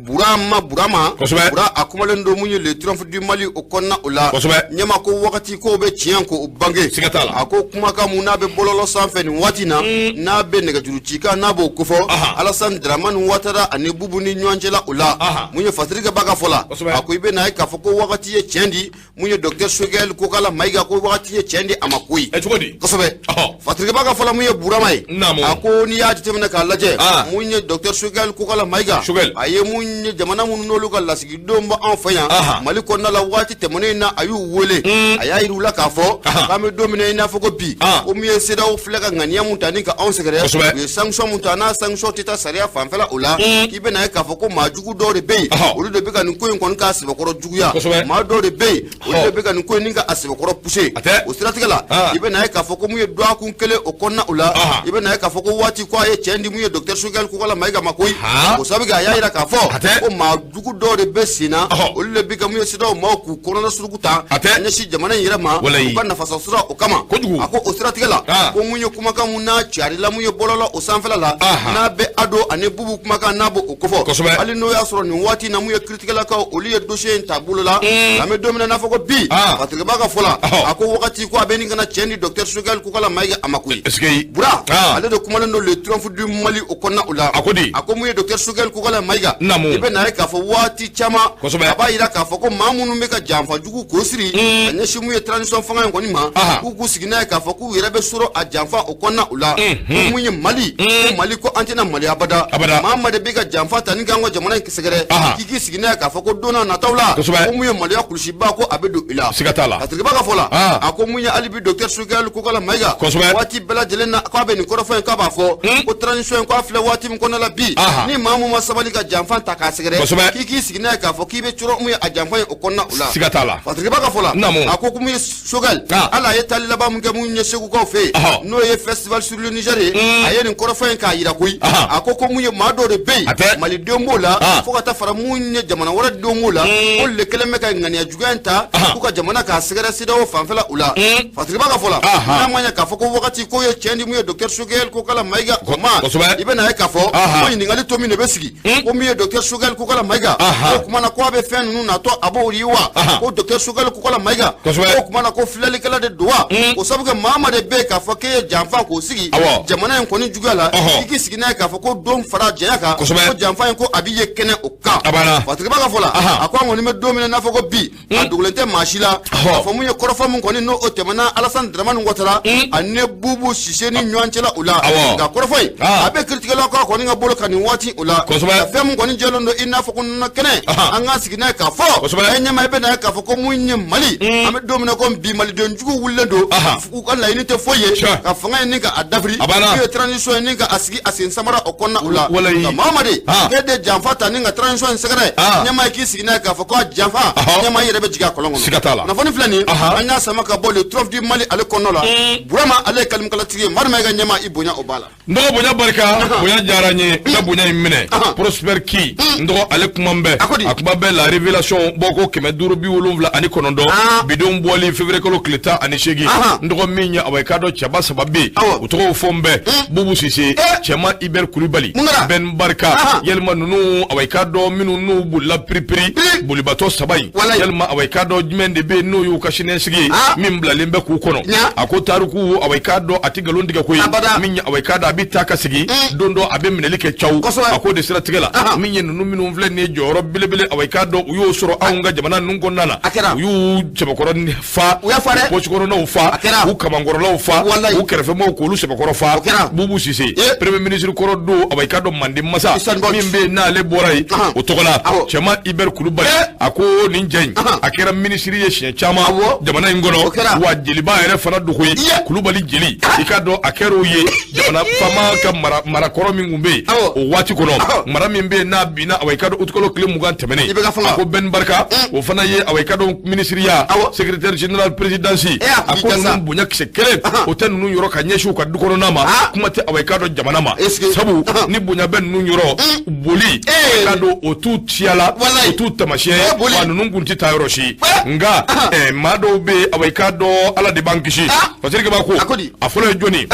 Burama, Burama. Bura, a kumalen don mun ye Le Triomphe du Mali o kɔnɔna o la. Ɲama, ko wagati kow bɛ tiɲɛ ko o bange. Siga t'a la. A ko kumakan mun n'a bɛ bɔlɔlɔ sanfɛ nin waati na, n'a bɛ nɛgɛjuru cikan, n'a b'o kofɔ Alassane Dramane Ouattara ani Bubu ni ɲɔgɔn cɛla o la. Mun ye Fasirikɛba ka fɔ la, a ko i bɛ na ye k'a fɔ ko wagati ye tiɲɛ di mun ye docteur Choguel Kokala Mayiga, ko wagati ye tiɲɛ di a ma koyi. Ɛ, cogo di? Kosɛbɛ. Fasirikɛba ka fɔ la, mun ye Burama ye, a ko n'i y'a jateminɛ k'a lajɛ, mun ye docteur Choguel Kokala Mayiga, a ye mun ye jamana minnu n'olu ka lasigidenw bɛ anw fɛ yan Mali kɔnɔna la, waati tɛmɛnen in na, a y'u wele, a y'a yir'u la k'a fɔ k'an bɛ don min na i n'a fɔ ko bi, ko mun ye CEDEAO filɛ ka ŋaniya mun ta ni ka anw sɛgɛrɛ, u ye sanction mun ta, n'a sanction tɛ taa sariya fanfɛla o la, k'i bɛna ye k'a fɔ ko maa jugu dɔw de bɛ yen, olu de bɛ ka nin ko in kɔni k'a sɛbɛkɔrɔ juguya. Maa dɔw de bɛ yen, olu de bɛ ka nin ko in ni ka a sɛbɛkɔrɔ pousser. O siratigɛ la, i bɛ na ye k'a fɔ ko mun ye dɔgɔkun kelen o kɔnɔna o la, i bɛ na ye k'a fɔ ko waati ko a ye tiɲɛ di mun ye docteur Choguel Kokala Mayiga ma koyi. O sabu kɛ, a y'a yira k'a fɔ ko maa jugu dɔw de bɛ sen na, olu de bɛ ka mun ye CEDEAO maaw k'u kɔnɔna suruku ta ka ɲɛsin jamana in yɛrɛ ma u ka nafasɔrɔ sira o kama. A ko o siratigɛ la, ko mun ye kumakan mun n'a carila mun ye bɔlɔlɔ o sanfɛla la, n'a bɛ Ado ani Bubu kumakan, n'a b'o kofɔ, hali n'o y'a sɔrɔ nin waati na mun ye kiiritigɛlakaw, olu ye dossier in ta bolo la. An bɛ don min na n'a fɔ ko bi, Fasirikɛba ka fɔ la, a ko wagati ko a bɛ nin kana tiɲɛ di docteur Choguel Kokala Mayiga a ma koyi. Bura, ale de kumalen don Le Triomphe du Mali o kɔnɔna o la. A ko di? A ko mun ye docteur Choguel Kokala Mayiga, i bɛ na ye k'a fɔ waati caman, a b'a yira k'a fɔ ko maa minnu bɛ ka janfa jugu k'o siri ka ɲɛsin mun ye transition fanga in kɔni ma, k'u sigi n'a ye k'a fɔ k'u yɛrɛ bɛ sɔrɔ a janfa o kɔnɔna o la, ko mun ye Mali, ko Mali ko an tɛna Mali abada. Maa maa de bɛ ka janfa ta ni k'an ka jamana in sɛgɛrɛ, k'i k'i sigi n'a ye k'a fɔ ko don n'a nataw la, ko mun ye maloya kulusiba, ko a bɛ don i la. Siga t'a la. Fasirikɛba ka fɔ la, a ko mun ye hali bi docteur Choguel Kokala Mayiga, waati bɛɛ lajɛlen na k'a bɛ nin kɔrɔfɔ in, k'a b'a fɔ ko transition in, k'a filɛ waati min kɔnɔna la bi, ni maa mun ma sabali ka janfa ta k'a sɛgɛrɛ, k'i k'i sigi n'a ye k'a fɔ k'i bɛ cɔrɔ mun ye a janfa in o kɔnɔna o la. Siga t'a la. Fasirikɛba ka fɔ la, a ko mun ye Choguel, hali a ye taali laban min kɛ mun ye Segukaw fɛ yen, n'o ye Festival sur le Niger ye, a ye nin kɔrɔfɔ in k'a yira koyi. A ko mun ye maa dɔw de bɛ yen, malidenw b'o la, fo ka taa fara mun ye jamana wɛrɛ denw b'o la, olu de kɛlen bɛ ka ŋaniya juguya in ta k'u ka jamana k'a sɛgɛrɛ CEDEAO fanfɛla o la. Fasirikɛba ka fɔ la, n'a ma ɲɛ k'a fɔ ko wagati ko ye tiɲɛ di mun ye docteur Choguel Kokala Mayiga o ma, i bɛ na ye k'a fɔ ko ɲininkali to min de bɛ sigi, ko min ye docteur Choguel Kokala Mayiga, ko tuma na ko a bɛ fɛn ninnu natɔ a b'o ye wa, ko docteur Choguel Kokala Mayiga, ko tuma na ko filɛlikɛla de don wa? O sabu kɛ maa ma de bɛ yen k'a fɔ k'e ye janfa k'o sigi jamana in kɔni juguya la, k'i k'i sigi n'a ye k'a fɔ ko don fara janya kan, ko janfa in ko a b'i ye kɛnɛ o kan. Fasirikɛba ka fɔ la, a ko an kɔni bɛ don min na n'a fɔ ko bi, a dogolen tɛ maa si la k'a fɔ mun ye kɔrɔfɔ mun kɔni n'o tɛmɛna Alassane Dramane Ouattara ani Bubu Sise ni ɲɔgɔn cɛla o la. Nka kɔrɔfɔ in, a bɛ kiiritigɛlaw ka kɔni ka bolo kan nin waati o la. Fɛn mun kɔni jɛlen don i n'a fɔ ko nɔnɔ kɛnɛ, an k'an sigi n'a ye k'a fɔ e ɲɛma, i bɛ na ye k'a fɔ ko mun ye Mali, an bɛ don min na ko bi, maliden jugu wulilen don, u ka laɲini tɛ foyi ye ka fanga in ni ka a dafiri, n'u ye transition in ni ka a sigi a sen samara o kɔnɔna o la. Nka Mamadi, k'e de janfa ta ni ka transition in sɛgɛrɛ, ɲɛma, ye k'i sigi n'a ye k'a fɔ ko a janfa, ɲɛma, i yɛrɛ bɛ jigin a kɔlɔn kɔnɔ. Siga t'a la. Kunnafoni filɛ nin ye, an y'a sama ka bɔ Le Triomphe du Mali ale kɔnɔna la. Burama, ale ye kalimakalatigi ye. Marima, i ka ɲɛma, i bonya o b'a la. N dɔgɔ, bonya barika, bonya diyara n ye, n ka bonya in minɛ. Prosper Ki, n dɔgɔ, ale kuma bɛɛ, a kuma bɛɛ la Révélation bɔ ko 579, bidenw bɔli février kalo tile 18. N dɔgɔ, min ye awa i k'a dɔn cɛba saba bɛ yen, u tɔgɔw fɔ n bɛɛ: Bubu Sise, Cɛma Ibɛri Kulibali, Ben Barika. Yalima ninnu, awa i k'a dɔn minnu n'u bolila piripiri, bolibatɔ saba in, yalima awa i k'a dɔn jumɛn de bɛ yen n'o y'u ka siniɲɛsigi ye min bilalen bɛ k'u kɔnɔ? A ko tariku, awa i k'a dɔn a tɛ nkalon tigɛ koyi. Min ye awa i k'a dɔn a bɛ taa ka segin, don dɔ a bɛ minɛli kɛ caw. A k'o de siratigɛ la, min ye ninnu minnu filɛ nin ye jɔyɔrɔ belebele, awa i k'a dɔn u y'o sɔrɔ anw ka jamana ninnu kɔnɔna na, u y'u sɛbɛkɔrɔ fa, u pɔsikɔnɔnaw fa, u kamankɔrɔlaw fa, u kɛrɛfɛmaaw k'olu sɛbɛkɔrɔ fa. Bubu Sise, premier ministre kɔrɔ don, awa i k'a dɔn manden masa min bɛ yen n'ale bɔra yen o tɔgɔ la Cɛma Ibɛri Kulubali, a ko nin cɛ in a kɛra minisiri ye siɲɛ caman jamana in kɔnɔ, wa jeliba yɛrɛ fana dogo ye Kulubali jeli, i k'a dɔn a kɛra o ye. Jamana faama ka marakɔrɔ min tun bɛ yen o waati kɔnɔ, mara min bɛ yen n'a binna, awa i ka dɔn, utikalo tile 20 tɛmɛnen, a ko Ben Barka, o fana ye, awa i ka dɔn, minisiriya, secrétaire général présidence. A ko ninnu bonya kisɛ kelen o tɛ ninnu yɔrɔ ka ɲɛsin u ka du kɔnɔna ma, kuma tɛ, awa i ka dɔn, jamana ma. Sabu ni bonya bɛ ninnu yɔrɔ, boli ka dɔn o t'u siya la, o t'u tamasiyɛn ye, wa ninnu kun tɛ taa yɔrɔ si. Nka maa dɔw bɛ yen, awa i ka dɔn, Ala de b'an kisi. Fasiri Kaba ko a fɔlɔ ye jɔni?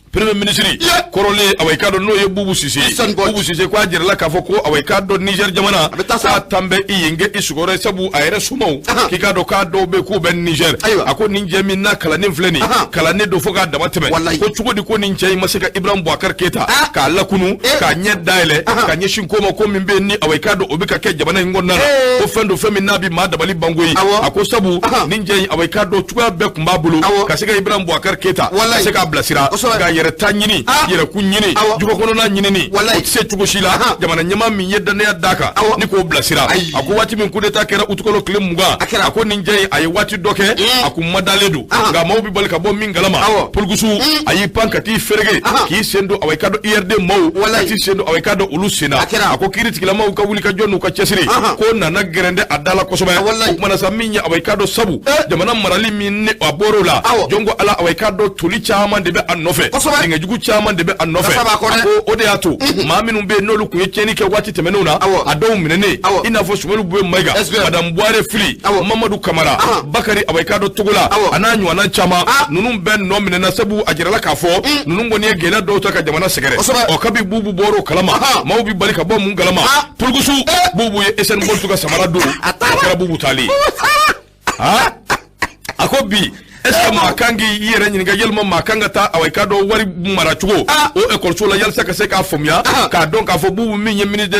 Premier ministre kɔrɔlen, awa i ka dɔn, n'o ye Bubu Sise. Bubu Sise ko a jirala k'a fɔ ko, awa i k'a dɔn, Niger jamana k'a tan bɛ i yen kɛ i sigiyɔrɔ ye, sabu a yɛrɛ somaw k'i k'a dɔn k'a dɔw bɛ k'u bɛ Niger. A ko nin cɛ min n'a kalannen filɛ nin, kalannen don fo k'a dama tɛmɛ, ko cogo di ko nin cɛ in ma se ka Ibrahim Boubacar Keita k'a lakunu, k'a ɲɛ dayɛlɛ ka ɲɛsin ko ma, ko min bɛ yen ni, awa i k'a dɔn, o bɛ ka kɛ jamana in kɔnɔna na, ko fɛn don, fɛn min n'a bɛ maa dabali ban koyi. A ko sabu nin cɛ in, awa i k'a dɔn, cogoya bɛɛ tun b'a bolo ka se ka Ibrahim Boubacar Keita ka se k'a bilasira, nka yɛrɛ ta ɲini, yɛrɛkun ɲini, jugo kɔnɔna ɲinini, o tɛ se cogo si la jamana ɲɛmaa min ye dannaya d'a kan ni k'o bilasira. A ko waati min coup d'état kɛra utikalo tile 20, a ko nin cɛ in, a ye waati dɔ kɛ a kun madalen don, nka maaw bɛ bali ka bɔ min kalama, Pulukusu a y'i pan ka t'i fereke k'i sen don, awa i ka dɔn, URD maaw ka t'i sen don, awa i ka dɔn, olu sen na. A ko kiiri tigilamaw ka wuli ka jɔ n'u ka cɛsiri ko nana gɛrɛndɛ a da la kosɛbɛ. O kumana sa, min ye, awa i ka dɔn, sabu jamana marali min ni a bɔr'o la, jɔn ko Ala, awa i ka dɔn, toli caman de bɛ a nɔfɛ, dingɛ jugu caman de bɛ a nɔfɛ. A ko o de y'a to maa minnu bɛ yen n'olu tun ye tiɲɛni kɛ waati tɛmɛnenw na, a dɔw minɛnen, i n'a fɔ Sumelu Buye Mayiga, Madame Buware Fili, Mamadu Kamara, Bakari, awa i ka dɔn, Togola, a n'a ɲɔgɔnna caman, ninnu bɛɛ nɔ minɛna, sabu a jirala k'a fɔ ninnu kɔni ye gɛlɛya dɔw ta ka jamana sɛgɛrɛ. Ɔ kabi Bubu bɔr'o kalama, maaw bɛ bali ka bɔ mun kalama? Pulukusu Bubu ye Usain Bolt ka samara don, a kɛra Bubu taalen. A ko bi, est ce que maa kan k'i yɛrɛ ɲininka yalima maa kan ka taa, awa i ka dɔn, wari mara cogo o ekɔliso la yalisa ka se k'a faamuya, k'a dɔn k'a fɔ Bubu min ye ministre de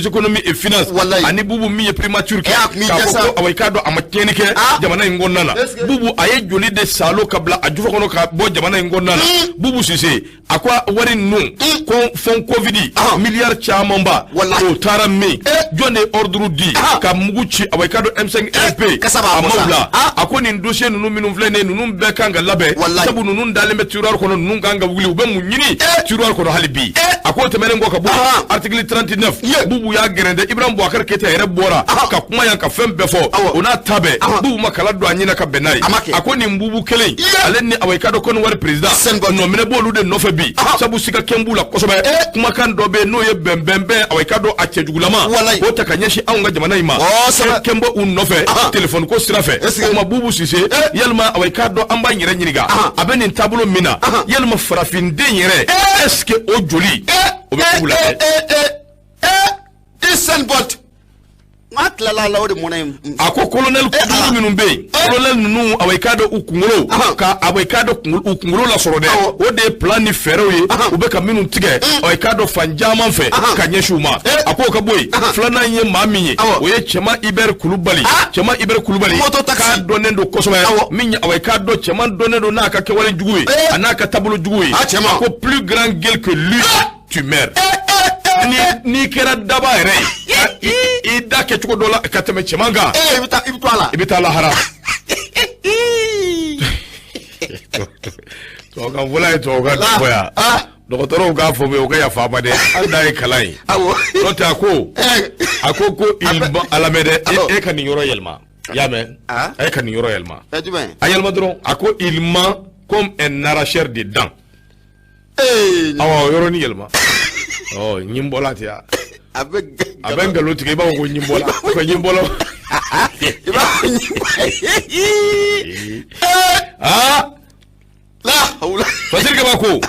l'économie et finance ani Bubu min ye primature kɛ, k'a fɔ ko, awa i k'a dɔn, a ma tiɲɛni kɛ jamana in kɔnɔna na? Bubu a ye joli de salo ka bila a jufa kɔnɔ ka bɔ jamana in kɔnɔna na? Bubu Sise a ko wari ninnu ko fond Covid miliyari camanba, o taara min? Jɔn de ye ordre di ka mugu ci, awa i ka dɔn, M5 RP a ma bila? A ko nin dossier ninnu minnu filɛ nin ye, ninnu bɛɛ kan ka labɛn, sabu ninnu dalen bɛ tiroir kɔnɔ. Ninnu kan ka wuli, u bɛ mun ɲini tiroir kɔnɔ hali bi? A k'o tɛmɛnen kɔ ka bɔ article 39, Bubu y'a gɛrɛntɛ. Ibrahim Boubacar Keita yɛrɛ bɔra ka kuma yan ka fɛn bɛɛ fɔ, o n'a ta bɛɛ, Bubu ma kala don a ɲɛna ka bɛn n'a ye. A ko nin Bubu kelen ale ni, awa i ka dɔn, Côte d'Ivoire président nɔminɛ b'olu de nɔfɛ bi, sabu siga kɛn b'u la kosɛbɛ. Kumakan dɔ bɛ yen n'o ye bɛnbɛnbɛn, awa i ka dɔn, a cɛjugulama k'o ta ka ɲɛsin anw ka jamana in ma, kɛn bɔ u nɔfɛ telefɔni ko sira fɛ. O tuma Bubu Sise, yalima, awa i k'a dɔn, an b'an yɛrɛ ɲininka, a bɛ nin taabolo min na, yalima farafinden yɛrɛ, est ce que o joli o bɛ Bubu la dɛ? Usain Bolt n'a tilala la, o de mɔnɛ in. A ko colonel duuru minnu bɛ yen, colonel ninnu, awa i k'a dɔn, u kunkolo ka, awa i k'a dɔn, u kunkolo lasɔrɔ dɛ, o de ye plan ni fɛɛrɛw ye u bɛ ka minnu tigɛ, awa i k'a dɔn, fan caman fɛ ka ɲɛsin u ma. A k'o ka bɔ yen. Filanan ye maa min ye, o ye Cɛman Ibɛri Kulubali. Cɛman Ibɛri Kulubali k'a dɔnnen don kosɛbɛ, min ye, awa i k'a dɔn, cɛman dɔnnen don n'a ka kɛwale jugu ye, a n'a ka taabolo jugu ye. A ko plus grand gueule que lui, tu meurs. Ni n'i kɛra daba yɛrɛ ye, i da kɛ cogo dɔ la ka tɛmɛ cɛman kan, i bɛ taa, i bɛ to a la, i bɛ taa lahara. Tubabukan fɔla ye tubabukan dɔ fɔ yan, dɔgɔtɔrɔw k'a fɔ u ka yafa ma dɛ, hali n'a ye kalan ye. N'o tɛ, a ko a lamɛn dɛ, e ka nin yɔrɔ yɛlɛma, i y'a mɛn? A ye ka nin yɔrɔ yɛlɛma, a yɛlɛma dɔrɔn. A ko il ment comme un arracheur de dents. Awɔ, yɔrɔnin yɛlɛma. Ɔ ɲin bɔla ten, a bɛ a bɛ nkalon tigɛ, i b'a fɔ ko ɲin bɔla, ko ɲin bɔla. I b'a fɔ ɲin bɔla. Aa la hawula. Fasiri Kaba ko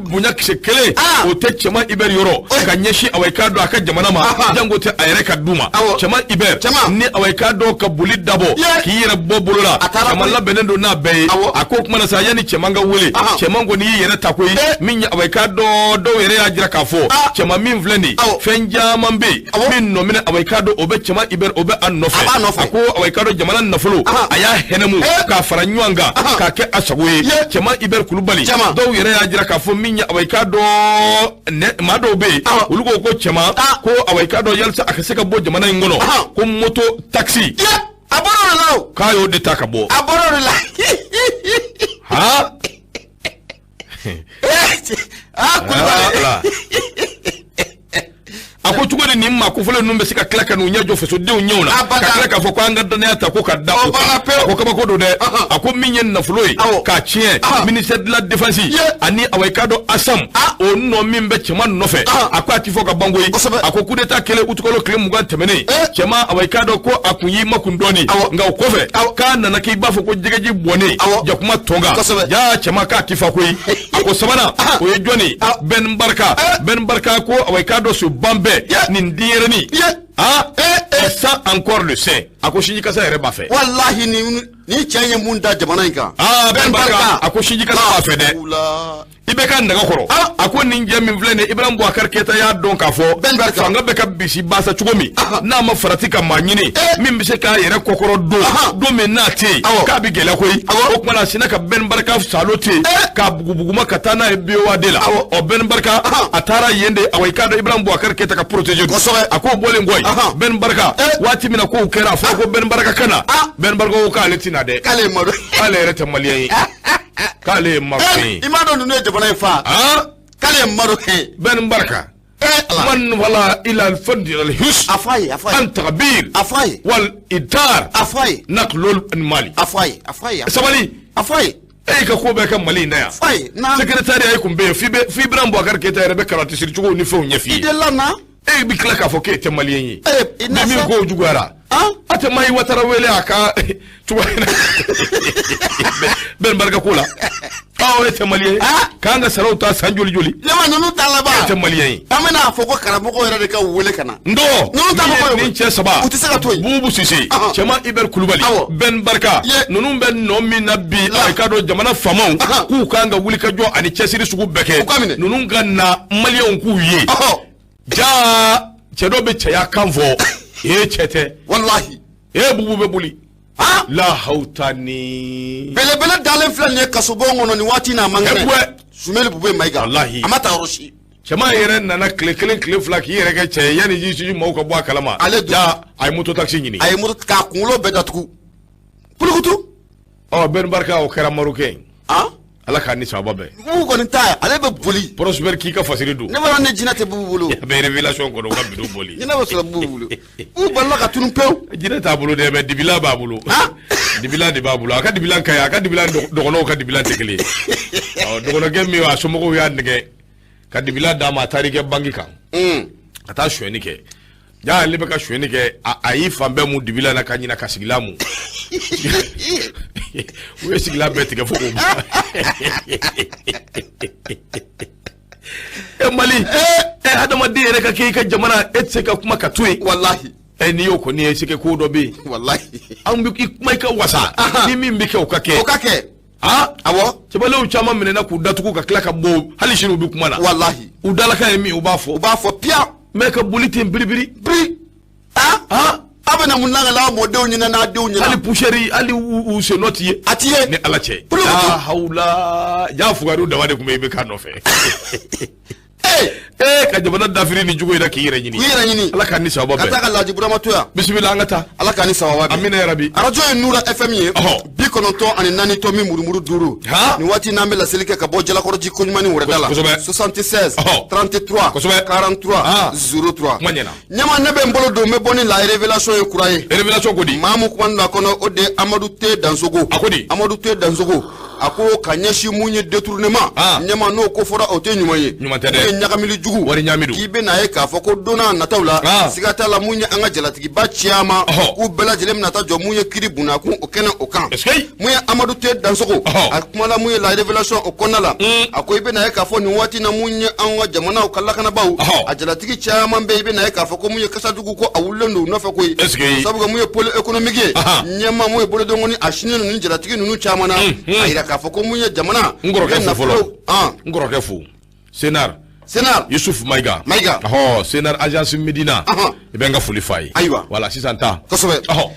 bonya kisɛ kelen o tɛ Cɛman Ibɛri yɔrɔ ka ɲɛsin, awa i k'a dɔn, a ka jamana ma, jango tɛ a yɛrɛ ka du ma. Cɛman Ibɛri ni, awa i k'a dɔn, ka boli dabɔ k'i yɛrɛ bɔ bolo la, cɛman labɛnnen don n'a bɛɛ ye. A ko kuma na sa, yanni cɛman ka wele, cɛman kɔni y'i yɛrɛ ta koyi. Min ye, awa i k'a dɔn, dɔw yɛrɛ y'a jira k'a fɔ cɛman min filɛ nin, fɛn caman bɛ yen min nɔ minɛ, awa i k'a dɔn, o bɛ cɛman Ibɛri, o bɛ a nɔfɛ. A ko, awa i k'a dɔn, jamana nafolo a y'a hɛnɛmu k'a fara ɲɔgɔn kan k'a kɛ a sago ye. Cɛman Ibɛri Kulubali, dɔw yɛrɛ y'a jira k'a fɔ min ye, awa i k'a dɔn, maa dɔw bɛ yen, olu ko ko cɛman ko, awa i k'a dɔn, yalisa a ka se ka bɔ jamana in kɔnɔ, ko moto taxi A bɔra o de la o. K'a y'o de ta ka bɔ. A bɔra o de la. Han. Aa, Kulibali. A ko cogo di nin maa kofɔlen ninnu bɛ se ka tila ka n'u ɲɛ jɔ fasodenw ɲɛw na, Abada. ka tila k'a fɔ ko an ka danaya ta ko ka da O o kan? banna pewu. A ko kabako don dɛ. A ko min ye nafolo ye k'a tiɲɛ ministère de la Défense ani awa, i k'a dɔn, ASAM, o nɔ min bɛ cɛman nɔfɛ, a ko a ti fɔ ka ban koyi. A ko coup d'état kɛlen utukalo tile 20 tɛmɛnen, cɛman, awa, i k'a dɔn ko a kun y'i makun dɔɔni, nka o kɔfɛ k'a nana k'i b'a fɔ ko jɛgɛji bɔnnen jakuma tɔn kan. Jaa, cɛman k'a ti fa koyi. A ko sabanan, o ye jɔni? Ben Barka. Ben Barka ko, awa, i k'a dɔn, so ban bɛɛ nin denyɛrɛnin, ah, il sent encore le sein. A ko sinji kasa yɛrɛ b'a fɛ. Walahi, ni cɛ ye mun da jamana in kan. Aa, Ben Barka, a ko sinji kasa b'a fɛ dɛ. Wula. I bɛ ka nɛgɛ kɔrɔ. A ko nin jɛ min filɛ nin ye, Ibrahim Boubacar Keita y'a dɔn k'a fɔ Ben Barka. fanga bɛ ka bisi basa cogo min, n'a ma farati ka maa ɲini min bɛ se k'a yɛrɛ kɔkɔrɔ don don min n'a tɛ yen, k'a bɛ gɛlɛya koyi. O tuma na, a sinna ka Ben Barka salo ten k'a bugubuguma ka taa n'a ye BOAD la. Ɔ, Ben Barka, a taara yen de. Awa, i k'a dɔn, Ibrahim Boubacar Keita ka protéger don. A k'o bɔlen kɔ yen, Ben Barka, waati min na kow kɛra, a fɔra ko Ben Barka ka na. Ben Barka ko k'ale tɛna dɛ. K'ale ye malo. K'ale yɛrɛ tɛ malien ye, k'ale ye marocain ye. I m'a dɔn ninnu ye jamana in fa. K'ale ye marocain ye. Ben Barka. Ala. من ولا إلى الفند إلى الهس. A fɔ a ye, a fɔ a ye. عن تغبير A fɔ a ye. والإدار A fɔ a ye. نقل المالي. A fɔ a ye, a fɔ a ye. Sabali. A fɔ a ye. E ka ko bɛɛ kɛ Mali in na yan. Fɔ a ye na. Secrétariat kun bɛ yen f'i Ibrahim Boubacar Keita yɛrɛ bɛ karate siri cogo ni fɛnw ɲɛf'i I ye. delila na. E bɛ tila k'a fɔ k'e tɛ malien ye. I na Ni min sa. ko juguyara, a tɛ Mahi Watara wele a ka cogoya in na Ben Barka ko la. Aw, e tɛ malien ye k'an ka saraw ta san joli joli. Ne ma ninnu ta laban. E tɛ malien ye. An bɛna fɔ ko karamɔgɔ yɛrɛ de ka wele ka na. N dɔgɔ. Ninnu ta mɔgɔ ye Nin cɛ saba. U tɛ se ka to yen. Bubu Sise, Cɛman Ibɛri Kulubali, Ben Barka, ninnu bɛ nɔ min na bi, a k'a dɔn jamana faamaw k'u kan ka wuli ka jɔ ani cɛsiri sugu bɛɛ kɛ. U ka minɛ. Ninnu ka na maliyɛnw k'u ye. Jaa, cɛ dɔ bɛ cɛya kan fɔ, ee, cɛ tɛ. Walahi. Ee, Bubu bɛ boli. La hawta ni. Belebele dalen filɛ nin ye kasobon kɔnɔ nin waati in na, a man kɛnɛ. Ɛbuwɛ. Sumeli Bube Mayiga. Walahi. A ma taa yɔrɔ si. Cɛman yɛrɛ nana tile 1, tile 2 k'i yɛrɛ kɛ cɛ ye yanni ji maaw ka bɔ a kalama. Ale dun. Jaa, a ye moto taxi ɲini. A ye moto k'a kunkolo bɛɛ datugu. Pulukutu. Ɔ, Ben Barka, o kɛra marocain ye. Ala k'a ni sababa bɛn. Bubu kɔni ta, ale bɛ boli. Prosper k'i ka fasiri don. Ne b'a dɔn ne jinɛ tɛ Bubu bolo. A bɛ révélation kɔnɔ, u ka bidon boli. Jinɛ bɛ sɔrɔ Bubu bolo. Bubu balila ka tunu pewu. Jinɛ t'a bolo dɛ, mais dibila b'a bolo. Dibila de b'a bolo. A ka dibila ka ɲi, a ka dibila dɔgɔnɔw ka dibila tɛ kelen ye. Ɔ, dɔgɔnɔkɛ min, a somɔgɔw y'a nɛgɛ ka dibila d'a ma, a taar'i kɛ banki kan. Ka taa sonyɛni kɛ. Ja, ale bɛ ka sonyɛni kɛ, a y'i fan bɛɛ mun dibila la ka ɲina ka sigilan mun. U ye sigilan bɛɛ tigɛ fo k'o ban. E Mali, e hadamaden yɛrɛ ka kɛ i ka jamana, e tɛ se ka kuma ka to yen. Walahi. Ɛ, n'i y'o kɔni ye, c'est que ko dɔ bɛ yen. Walahi. Anw bɛ i kuma i ka wasa. Ni min bɛ kɛ, o ka kɛ. O ka kɛ. Aa. Awɔ. Cɛbalew caman minɛna k'u datugu ka tila ka bɔ, hali sini u bɛ kuma la. Walahi. U dalakan ye min, u b'a fɔ. U b'a fɔ piya. Mais ka boli ten biribiri. Biri. A bɛna mun lakale aw mɔdenw ɲɛna n'a denw ɲɛna. Hali poussière, hali u sen nɔ t'i ye. A t'i ye. Ni Ala cɛ. Pulukutu. La hawla, ja fugariw dama de tun bɛ i bɛ k'a nɔfɛ. Ee, ka jamana dafiri ni cogo in na k'i yɛrɛ ɲini. K'i yɛrɛ ɲini. Ala k'an ni sababa Ka bɛn. taa ka Laji Burama to yan. Bisimila, an ka taa. Ala k'an ni sababa bɛn. Amina yarabi. Arajo ye Nura FM ye. 94 tomi murumuru 5. Nin waati n'an bɛ laseli kɛ ka bɔ Jalakɔrɔji koɲuman ni wɛrɛda la. 76 33 43 03. Kuma ɲɛna. Ɲama, ne bɛ n bolo don, n bɛ bɔ ni la révélation ye kura ye. Révélation ko di? Maa mun kuma don a kɔnɔ, o de ye Amadu T Dansogo. A ko di? Amadu T Dansogo. A ko ka ɲɛsin mun ye détournement. Ɲama, n'o ko fɔra, o tɛ ɲuman ye. Ɲuman tɛ dɛ. N'o ye ɲagamili jugu. Wari ɲaami don. K'i bɛ n'a ye k'a fɔ ko don n'a nataw la. Siga t'a la, mun ye an ka jalatigiba caman. K'u bɛɛ lajɛlen bɛna taa jɔ mun ye kiiri bunakun o kɛnɛ o kan. Mun ye Amadu T Dansogo. A kumala mun ye la révélation o kɔnɔna la. A ko i bɛ n'a ye k'a fɔ nin waati na, mun ye an ka jamanaw ka lakanabaaw. A jalatigi caman bɛ yen, i bɛ n'a ye k'a fɔ ko mun ye kasajugu ko a wulilen don u nɔfɛ koyi. Sabu mun ye pôle économique ye. Ɲɛma mun ye bolodenkɔni a sini ninnu jalatigi ninnu caman na. A yira k'a fɔ ko mun ye jamana. N kɔrɔkɛ fo fɔlɔ. N kɔrɔkɛ fo. Senar. Senar. Yusuf Mayiga. Mayiga. Ɔhɔ, Senar agence Medina. I bɛ n ka foli f'a ye. Ayiwa. Voilà, sisan ta. Kosɛbɛ. Ɔhɔ.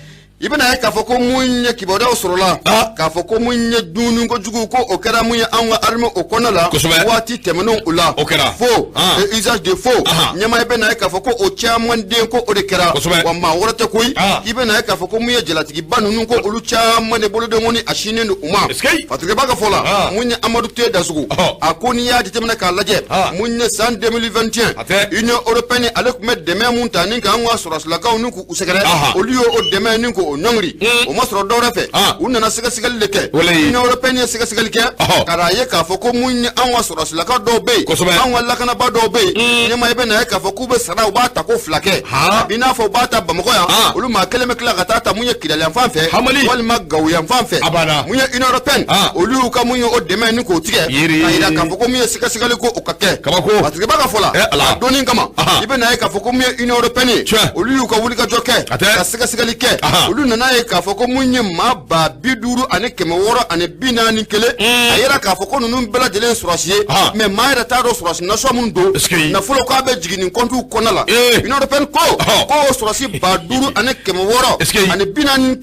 I bɛna ye k'a fɔ ko mun ye kibaruyaw sɔrɔla k'a fɔ ko mun ye dumuni kojugu ko o kɛra mun ye anw ka armée o kɔnɔna la waati tɛmɛnenw o la. O kɛra. Faux et usage de faux. Ɲɛma, i bɛna ye k'a fɔ ko o caman den ko o de kɛra. Wa maa wɛrɛ tɛ koyi. I bɛna ye k'a fɔ ko mun ye jalatigiba ninnu ko olu caman de boloden ko ni a sinnen don u ma. Fatigɛba ka fɔ la, mun ye Amadu Te Dasogo, a ko n'i y'a jateminɛ k'a lajɛ, mun ye san 2021, Union européenne ale tun bɛ dɛmɛ mun ta ni k'an ka sɔrɔsilakaw ni k'u sɛgɛrɛ, olu y'o dɛmɛ ni k'o ɲɔngiri. O ma sɔrɔ dɔwɛrɛ fɛ, u nana sɛgɛsɛgɛli de kɛ. Union européenne ye sɛgɛsɛgɛli kɛ ka n'a ye k'a fɔ ko mun ye anw ka sɔrɔsilakaw dɔw bɛ yen, anw ka lakanabaa dɔw bɛ yen. Ɲɛma, i bɛ na ye k'a fɔ k'u bɛ sara, u b'a ta ko fila kɛ. A b'i n'a fɔ u b'a ta Bamakɔ yan, olu maa kelen bɛ tila ka taa ta mun ye Kidali yan fan fɛ walima Gawo yan fan fɛ. Mun ye Union européenne, olu y'u ka mun ye o dɛmɛ ni k'o tigɛ k'a yira k'a fɔ ko mun ye sɛgɛsɛgɛli ko o ka kɛ. Fatigɛba ka fɔ la, a donni kama, i bɛ na ye k'a fɔ ko mun ye Union européenne ye, olu y'u ka wulikajɔ kɛ ka sɛgɛsɛgɛli kɛ. Olu nana ye k'a fɔ ko mun ye maa 5641, a yira k'a fɔ ko ninnu bɛɛ lajɛlen ye sɔrɔsi ye, mais maa yɛrɛ t'a dɔn sɔrɔsi nasɔn minnu don, nafolo k'a bɛ jigin nin kɔntiw kɔnɔna la. Union européenne ko ko o sɔrɔsi 5641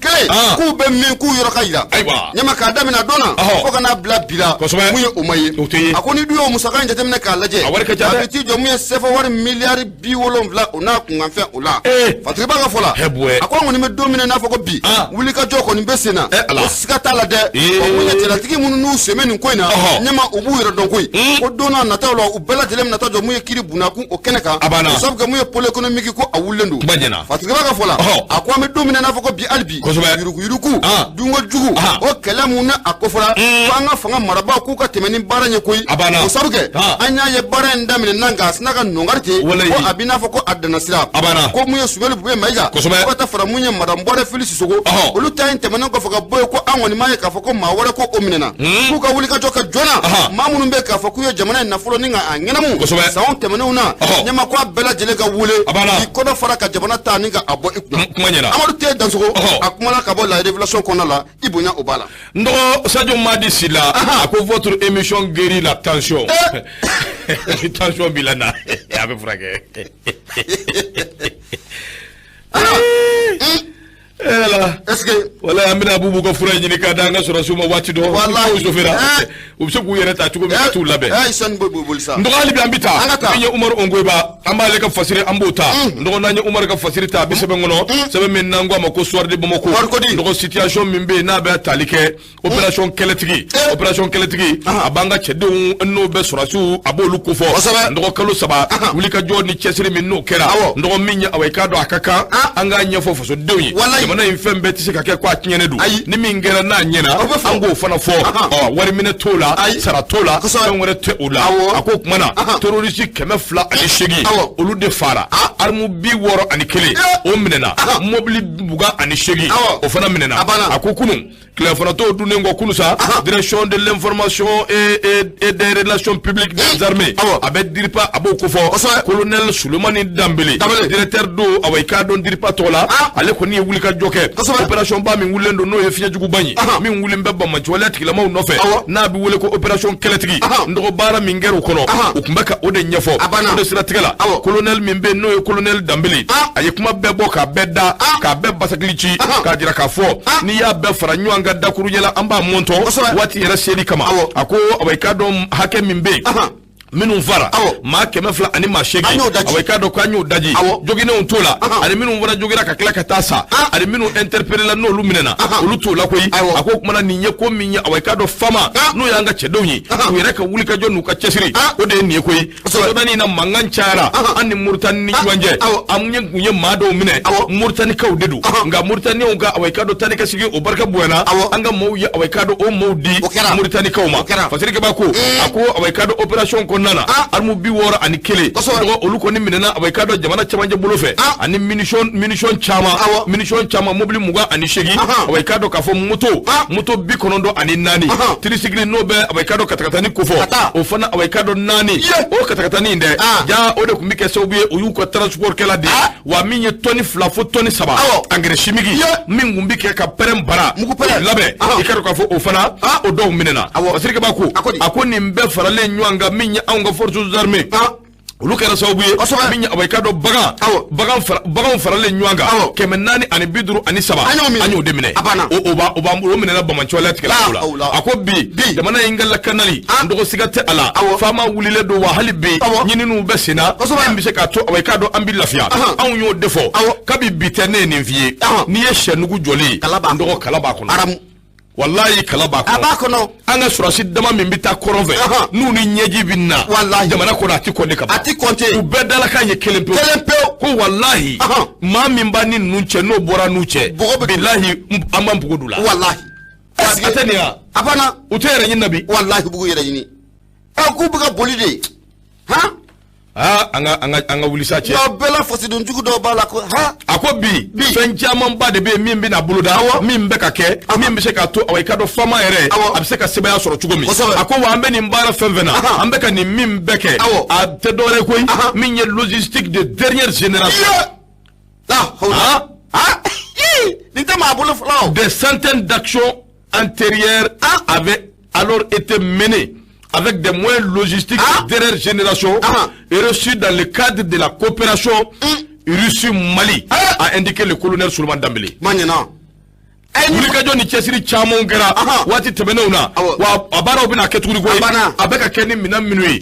k'u bɛ min, k'u yɔrɔ ka yira. Ɲɛma, k'a daminɛ a don na fo ka n'a bila bi la, mun ye o ma ye. A ko ni du y'o musaka in jateminɛ k'a lajɛ, a bɛ t'i jɔ mun ye CFA wari miliyari 70 o n'a kunkanfɛn o la. Fatigɛba ka fɔ la, a ko an kɔni bɛ don min na i n'a fɔ ko bi, wulikajɔ kɔni bɛ sen na, o siga t'a la dɛ. Wa mun ye jalatigi minnu n'u sen bɛ nin ko in na, ɲɛma, u b'u yɛrɛ dɔn koyi, ko don n'a nataw la, u bɛɛ lajɛlen bɛna taa jɔ mun ye kiiri bunakun o kɛnɛ kan. O sabu kɛ mun ye pôle économique ko a wulilen don. Fatigɛba ka fɔ la, a ko an bɛ don min na i n'a fɔ ko bi, hali bi yuruguyurugu, dunko jugu, o kɛlɛ mun na a ko fɔra ko an ka fanga marabaaw k'u ka tɛmɛ ni baara ye koyi. O sabu kɛ an y'a ye baara in daminɛ na, nka a sina ka nɔngari ten, ko a b'i n'a fɔ ko a danna sira. Ko mun ye Soumeylou Boubèye Maïga, fo ka taa fara mun ye madame Bɔrɛ Fili Sissoko, olu ta in tɛmɛnen kɔfɛ ka bɔ yen, ko an kɔni m'a ye k'a fɔ ko maa wɛrɛ ko o minɛna. K'u ka wulikajɔ kɛ joona, maa minnu bɛ k'a fɔ k'u ye jamana in nafolo ni ka a ɲɛnamu sanw tɛmɛnenw na, ɲɛma, ko a bɛɛ lajɛlen ka wele k'i kɔnɔ fara ka jamana ta ni ka a bɔ i kunna. Amadu Te Dansogo, a kumana ka bɔ La Révélation kɔnɔna la, i bonya o b'a la. N dɔgɔ Sadio Madi Sila, a ko votre émission guérit la tension. Tension b'i la na, a bɛ furakɛ. Ala. Est-ce que Wala an bɛna Bubu ka fura ɲini k'a da an ka sɔrɔsiw ma waati dɔ. Walahi. N'u sofera, u bɛ se k'u yɛrɛ ta cogo min ka t'u labɛn. Sani boli sa. N dɔgɔ, hali bi an bɛ taa. An ka taa. Min ye Umaru Ongoyiba, an b'ale ka fasiri, an b'o ta. N dɔgɔ, n'an ye Umaru ka fasiri ta, a bɛ sɛbɛn kɔnɔ, sɛbɛn min n'an ko a ma ko Soir de Bamako. Wari. N dɔgɔ, situation min bɛ yen n'a bɛ tali kɛ opération kɛlɛtigi, opération kɛlɛtigi, a b'an ka cɛdenw n'o bɛ sɔrɔsiw, a b'olu kofɔ. N dɔgɔ, kalo 3 wulikajɔ ni cɛsiri min n'o kɛra, n dɔgɔ, min ye awa i k'a dɔn a ka kan an k'a ɲɛfɔ fasodenw ye. Jamana in fɛn bɛɛ tɛ se ka kɛ ko a tiɲɛnen don. Ni min kɛra n'a ɲɛna, an k'o fana fɔ. Ɔ, wari minɛ t'o la, sara t'o la, fɛn wɛrɛ tɛ o la. A ko o tuma na terroriste 208, olu de fara, arme 61 o minɛna, mobili 28 o fana minɛna. A ko kunun tilefanatɔw dunnen kɔ kunu sa, Direction de l'information et des relations publiques des armées, a bɛ DIRPA, a b'o kofɔ, colonel Sulemani Danbele, directeur don, awa i k'a dɔn DIRPA tɔgɔ la, ale kɔni ye wulikajɔ kɛ opération ba min wulilen don, n'o ye fiɲɛjuguba ye min wulilen bɛ banbaanciwaleya tigilamaw nɔfɛ, n'a bɛ wele ko opération kɛlɛtigi. N dɔgɔ, baara min kɛra o kɔnɔ, u tun bɛ ka o de ɲɛfɔ. O de siratigɛ la, colonel min bɛ yen n'o ye colonel Danbele, a ye kuma bɛɛ bɔ k'a bɛɛ da, k'a bɛɛ basakili ci, k'a jira k'a fɔ n'i y'a bɛɛ fara ɲɔgɔn kan dakuruɲɛ la, an b'a mɔntɔn waati yɛrɛ seli kama. A ko awa i k'a dɔn hakɛ min bɛ yen minnu fara, maa 208, awa i k'a dɔn k'an y'o daji, joginenw t'o la, ani minnu fana jogira ka tila ka taa sa, ani minnu interpellé la n'olu minɛna, olu t'o la koyi. A ko o kumana nin ye ko min ye, awa i k'a dɔn fama n'o y'an ka cɛdenw ye, u yɛrɛ ka wulikajɔ n'u ka cɛsiri, o de ye nin ye koyi. Sɔgɔmada in na mankan cayara an ni Moritani ni ɲɔgɔn cɛ. An ye kun ye maa dɔw minɛ, Moritanikaw de don, nka Moritaniw ka awa i k'a dɔn taa ni ka segin o barika bonyana, an ka maaw ye awa i k'a dɔn o maaw di Moritanikaw ma. Fasirikɛba ko, a ko awa i k'a dɔn opération kɔnɔna na, arme 61 dɔgɔ, olu kɔni minɛna, awa i k'a dɔn jamana cɛmancɛ bolo fɛ, ani munition caman, munition caman, mobili 28, awa i k'a dɔn k'a fɔ moto 94, tricycle n'o bɛ awa i k'a dɔn katakatani kofɔ, o fana awa i k'a dɔn naani. O katakatani in dɛ, ja o de tun bɛ kɛ sababu ye o y'u ka transport kɛla de ye. Wa min ye tɔni 2 fo tɔni 3 engrais chimique min tun bɛ kɛ ka pɛrɛn bara labɛn, i k'a dɔn k'a fɔ o fana o dɔw minɛna. Fasirikɛba ko, a ko nin bɛɛ faralen ɲɔgɔn kan, min ye anw ka forces armées Olu kɛra sababu ye min ye i ka dɔn bagan baganw faralen ɲɔgɔn kan 453, an y'o de minɛ. O b'an bolo, o minɛna Banbaanci waleya tigɛla la. A ko bi jamana in ka lakanali, n dɔgɔ, siga tɛ a la, faama wulilen don, wa hali bi ɲininiw bɛ sen na min bɛ se k'a to i k'a dɔn an bɛ lafiya. Anw y'o de fɔ kabi bi tɛ, ne ye nin f'i ye. N'i ye sɛnugu jɔlen ye, n dɔgɔ, kala b'a kɔnɔ, walayi, kala b'a kɔnɔ. A b'a kɔnɔ. An ka sɔrɔdasi dama min bɛ taa kɔrɔn fɛ, n'u ni ɲɛji bɛ na jamana kɔnɔ, a ti kɔnte ka ban. A ti kɔnte. U bɛɛ dalakan ye kelen pewu. Kelen pewu. Ko walahi, maa min b'a ni ninnu cɛ, n'o bɔra n'u cɛ, bilahi, an b'an bugu d'u la. Walahi. A tɛ nin ya. A banna. U tɛ yɛrɛ ɲini na bi. Walahi, b'u yɛrɛ ɲini. Ɛ, k'u bɛ ka boli de han. Aa, an ka wuli sa, cɛ. Nka bɛɛ la, fasoden jugu dɔw b'a la ko han. A ko bi, fɛn camanba de bɛ yen min bɛna boloda, min bɛ ka kɛ, min bɛ se k'a to i ka dɔn faama yɛrɛ a bɛ se ka sebaaya sɔrɔ cogo min. A ko wa an bɛ nin baara fɛn fɛn na, an bɛ ka nin min bɛɛ kɛ, a tɛ dɔwɛrɛ ye koyi, min ye logistique de dernière génération. Ah, nin tɛ maa bolo fɔlɔ. Des centaines d'actions antérieures avaient alors été menées avec des moyens logistiques de dernière génération et reçus dans le cadre de la coopération Russie-Mali, a indiqué le colonel Souleymane Dembélé. Wulikajɔ ni cɛsiri caman kɛra waati tɛmɛnenw na, wa a baaraw bɛna kɛ tuguni koyi. A bɛ ka kɛ ni minɛn minnu ye,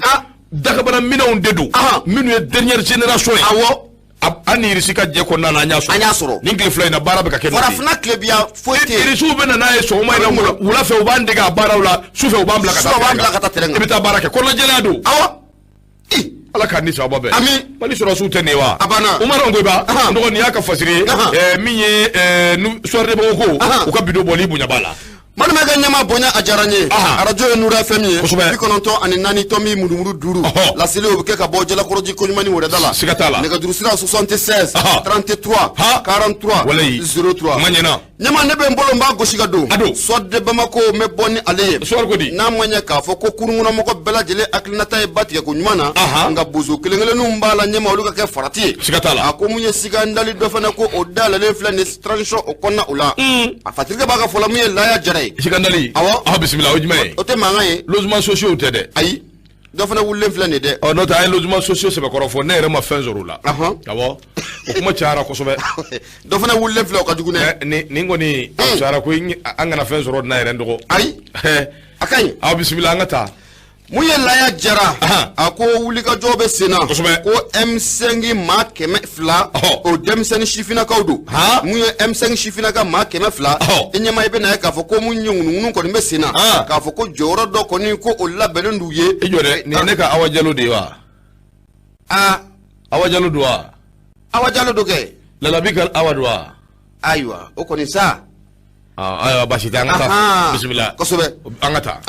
dakabana minɛnw de don, minnu ye dernière génération ye. An ni Irisi ka jɛ kɔnɔna na, an y'a sɔrɔ. An y'a sɔrɔ. Nin tile 2 in na, baara bɛ ka kɛ n'o de ye. Farafinna tilebiya foyi tɛ yen. Irisiw bɛ na n'a ye sɔgɔma in na, wula fɛ u b'an dege a baaraw la, sufɛ u b'an bila ka taa. U b'an bila ka taa terrain kan. I bɛ taa baara kɛ, kɔnɔnajɛlenya don. Ala k'a ni sababa bɛn. Ami. Mali sɔrɔdasiw tɛ nin ye wa? A banna. Umaru Nkoyiba, n dɔgɔ, nin y'a ka fasiri ye min ye Soir de Bamako, u ka bidon bɔli bonya b'a la. Balimakɛ ɲɛma, bonya, a diyara n ye. Arajo ye Nura FM ye, 94.5, laseli o bɛ kɛ ka bɔ Jalakɔrɔji koɲuman ni wɛrɛda la. Siga t'a la. Nɛgɛjuru sira 76 33 43 walayi 03. Ma ɲɛna. Ɲɛma, ne bɛ n bolo, n b'a gosi ka don. A don. Soir de Bamako, n bɛ bɔ ni ale ye. Soir ko di? N'a ma ɲɛ k'a fɔ ko kurunkɔnɔmɔgɔ bɛɛ lajɛlen hakilinata ye ba tigɛ ko ɲuman na, nka bozo kelen kelenninw b'a la, ɲɛma, olu ka kɛ farati ye. Siga t'a la. A ko mun ye sigandali dɔ fana ko o dayɛlɛlen filɛ nin transition o kɔnɔna o la. A fatirikɛ b'a ka fɔ la, mun ye Laya Jara ye. Sigandali. Awɔ. Aw bisimila, o ye jumɛn ye? O tɛ mankan ye. Logement sociaux tɛ dɛ. Ayi, dɔ fana wulilen filɛ nin ye dɛ. Ɔ, n'o tɛ, an ye logement sociaux sɛbɛkɔrɔ fɔ, ne yɛrɛ ma fɛn sɔrɔ o la. Awɔ, o kuma cayara kosɛbɛ. Dɔ fana wulilen filɛ, o ka jugu dɛ. Nin kɔni a cayara koyi, an kana fɛn sɔrɔ nin na yɛrɛ, n dɔgɔ. Ayi, a ka ɲi. Aw bisimila, an ka taa. Mun ye Laya Jara, a ko wulikajɔ bɛ sen na. Ko M5 maa 200, o denmisɛnnin sifinnakaw don. Mun ye M5 sifinnaka maa 200, i ɲɛma, i bɛ na ye k'a fɔ ko mun ye ŋunuŋunu kɔni bɛ sen na, k'a fɔ ko jɔyɔrɔ dɔ kɔni ko o labɛnnen d'u ye. I jɔ dɛ, nin ye ne ka Awa Jalo de ye wa? Aa. Awa Jalo don wa? Awa Jalo don kɛ. Lalabi ka Awa don wa? Ayiwa, o kɔni sa. Ayiwa, baasi tɛ, an ka taa, bisimila. Kosɛbɛ. An ka taa.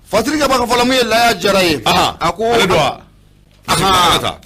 Fatirikɛ b'a ka fɔ la, mun ye Laya Jara ye. A ko ale don wa? An ka taa.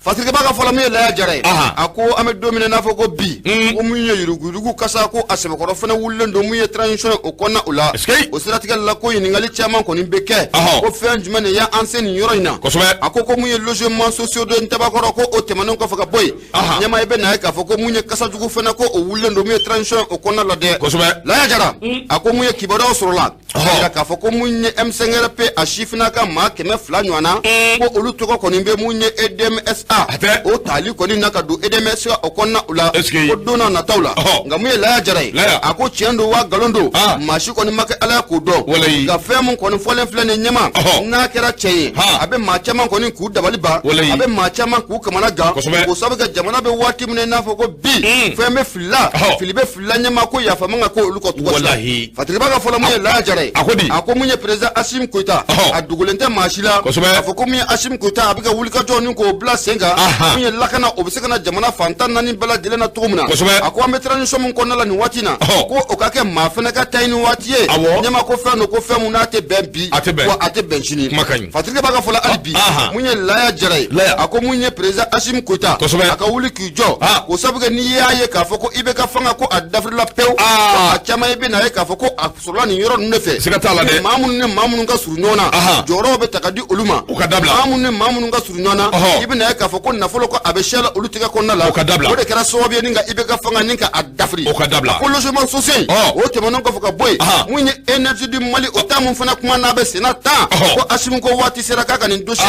Fatirikɛ b'a ka fɔ la, mun ye Laya Jara ye. A ko an bɛ don min na, n'a fɔ ko bi, ko mun ye yuruguyurugu kasa ko a sɛbɛkɔrɔ fana wulilen don mun ye transition o kɔnɔna o la. O siratigɛ la, ko ɲininkali caman kɔni bɛ kɛ. Ko fɛn jumɛn de y'an se nin yɔrɔ in na? A ko mun ye logement sociaux de Ntabakɔrɔ, ko o tɛmɛnen kɔfɛ ka bɔ yen. Ɲɛma, i bɛ na ye k'a fɔ ko mun ye kasajugu fana ko o wulilen don mun ye transition o kɔnɔna la dɛ. Laya Jara a ko mun ye kibaruyaw sɔrɔla k'a k'a fɔ ko mun ye M5RP a sifinnaka maa 200 ɲɔgɔn na, ko olu tɔgɔ kɔni bɛ mun ye EDMSA o tali kɔni na ka don EDMSA o kɔnɔna o la, ko don n'a nataw la. Nka mun ye Laya Jara ye, a ko tiɲɛ don wa nkalon don, maa si kɔni ma kɛ Ala ye k'o dɔn. Nka fɛn mun kɔni fɔlen filɛ nin ɲɛma, n'a kɛra tiɲɛ ye, a bɛ maa caman kɔni k'u dabali ban, a bɛ maa caman k'u kamana gan, k'o sabu kɛ jamana bɛ waati min na i n'a fɔ ko bi, fɛn bɛ filila, fili bɛ filila, ɲɛma, ko yafa man ka ko olu kɔ tɔgɔ. Fatirikɛ ka fɔlɔ, mun ye Laya Jara ye, a ko mun ye président Assimi Goïta, a dogolen tɛ maa si la k'a fɔ ko mun ye Assimi Goïta, a bɛ ka wulikajɔ ni k'o bila sen kan, mun ye lakana o bɛ se ka na jamana fan 14 bɛɛ lajɛlen na cogo min na. A ko an bɛ transition min kɔnɔna la nin waati in na, ko o ka kɛ maa fana ka ta ye nin waati ye. Ɲɛma, ko fɛn don, ko fɛn mun n'a tɛ bɛn bi, wa a tɛ bɛn sini. Fatirikɛ b'a ka fɔlɔ hali bi, mun ye Laya Jara ye, a ko mun ye président Assimi Goïta, a ka wuli k'i jɔ, k'o sabu kɛ n'i y'a ye k'a fɔ ko i bɛ ka fanga ko a dafirila pewu, a caman i bɛ na ye k'a fɔ ko a sɔrɔla nin yɔrɔ ninnu de fɛ. Siga t'a la dɛ. Maa minnu ni maa minnu ka surun ɲɔgɔn na, jɔyɔrɔw bɛ ta ka di olu ma. U ka dabila. Maa minnu ni maa minnu ka surun ɲɔgɔn na, i bɛ na ye k'a k'a fɔ ko nafolo ko a bɛ siyala olu tɛgɛ kɔnɔna la O ka dabila. O de kɛra sababu ye ni ka IBK fanga ni ka a dafiri O ka dabila. Ko logement social o tɛmɛnen kɔfɛ ka bɔ yen mun ye énergie du Mali o ta mun fana kuma n'a bɛ senna tan ko Assimi ko waati sera k'a ka nin dossier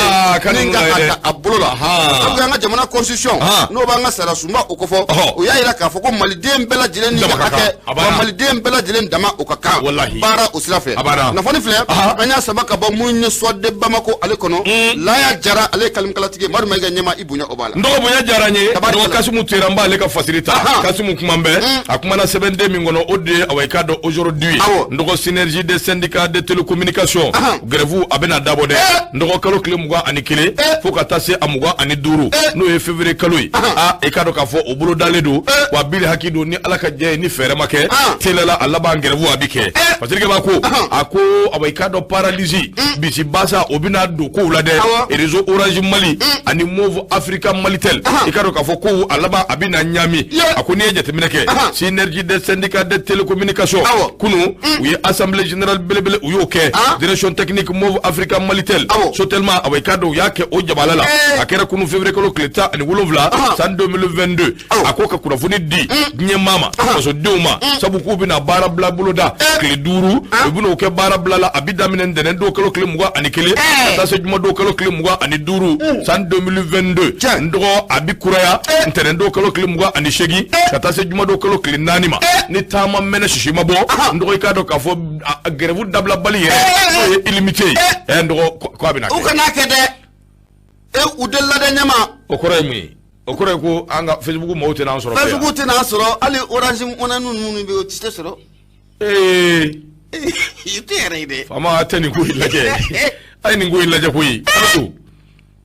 ni ka a ta a bolo la sabu an ka jamana constitution n'o b'an ka sariya sunba o kofɔ o y'a yira k'a fɔ ko maliden bɛɛ lajɛlen ni ka hakɛ wa maliden bɛɛ lajɛlen dama o ka kan baara o sira fɛ kunnafoni filɛ an y'a sama ka bɔ mun ye Soir de Bamako ale kɔnɔ Laya Jara ale ye kalimkalatigi ye Madu Mayiga ɲɛma i bonya o b'a la n dɔgɔ bonya diyara n ye dɔgɔ Kasimu Tera n b'ale ka fasiri ta Kasimu kuma bɛɛ a kumana sɛbɛnden min kɔnɔ o de ye awa i k'a dɔn aujourd'hui n dɔgɔ synergie des syndicats de télécommunication grève a bɛna dabɔ dɛ n dɔgɔ kalo tile 21 fo ka taa se a 25 n'o ye février kalo ye aa i k'a dɔn k'a fɔ o bolo dalen don wa bili haki don ni Ala ka jɛ ye ni fɛɛrɛ ma kɛ teliya a laban grève a bi kɛ Fasirikɛ b'a ko a ko awa i k'a dɔn paralysie bisi basa o bɛna don kow la dɛ réseau Orange Mali ani Moov Africa Malitel i k'a dɔn k'a fɔ ko a laban a bɛna ɲaami a ko n'i ye jateminɛ kɛ synergie des syndicats de télécommunication kunu u ye assemblée générale belebele u y'o kɛ direction technique Moov Africa Malitel Sotelma awa i k'a dɔn u y'a kɛ o jabala la a kɛra kunu février kalo tile 17 san 2022 a ko ka kunnafoni di diɲɛ maa ma fasodenw ma sabu k'u bɛna baara bila boloda tile 5 u bɛna o kɛ baara bila la a bɛ daminɛ ntɛnɛn don kalo tile 21 ka taa se juma don kalo tile 25 san 2022 n dɔgɔ a bɛ kuraya ntɛnɛn don kalo tile 28 ka taa se juma don kalo tile 4 ma ni taama mɛnɛ sisi ma bɔ n dɔgɔ i k'a dɔn k'a fɔ grève dabilabali yɛrɛ n'o ye illimité ye n dɔgɔ ko a bɛna kɛ u kana kɛ dɛ u delila dɛ ɲɛma o kɔrɔ ye mun ye o kɔrɔ ye ko an ka Facebook maaw tɛna an sɔrɔ Facebook tɛna an sɔrɔ hali Orange Money ninnu bɛ yen o tɛ sɔrɔ i tɛ yɛrɛ ye dɛ faama a tɛ nin ko in lajɛ a ye nin ko in lajɛ koyi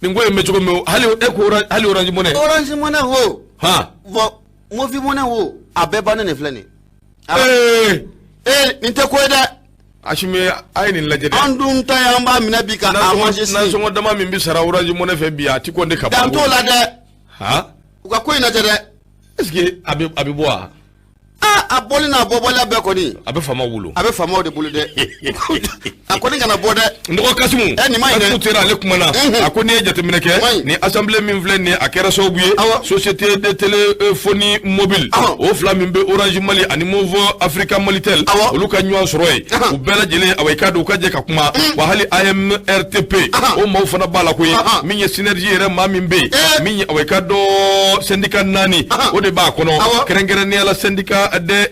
nin ko in bɛ cogo min hali e ko hali Orange Money Orange Money wo bon Moov Money wo a bɛɛ bannen de filɛ nin ye nin tɛ ko ye dɛ Assimi a ye nin lajɛ dɛ an dun ta ye an b'a minɛ bi ka a manger sini nasɔngɔ dama min bɛ sara Orange Money fɛ bi a ti kɔnde ka bɔ dan t'o la dɛ u ka ko in lajɛ dɛ est-ce que a bɛ bɔ wa a bɔli n'a bɔbɔliya bɛɛ kɔni a bɛ faamaw bolo a bɛ faamaw de bolo dɛ a kɔni kana bɔ dɛ n dɔgɔ Kasimu nin ma ɲi dɛ Kasimu Tera ale kumana a ko n'i ye jateminɛ kɛ nin assemblée min filɛ nin ye a kɛra sababu ye société de téléphonie mobile o fila min bɛ Orange Mali ani Moov Africa Malitel olu ka ɲɔgɔn sɔrɔ yen u bɛɛ lajɛlen awa i k'a dɔn u ka jɛ ka kuma wa hali AMRTP o maaw fana b'a la koyi min ye synergie yɛrɛ maa min bɛ yen min ye awa i k'a dɔn syndicat 4 o de b'a kɔnɔ kɛrɛnkɛrɛnnenya la syndicat des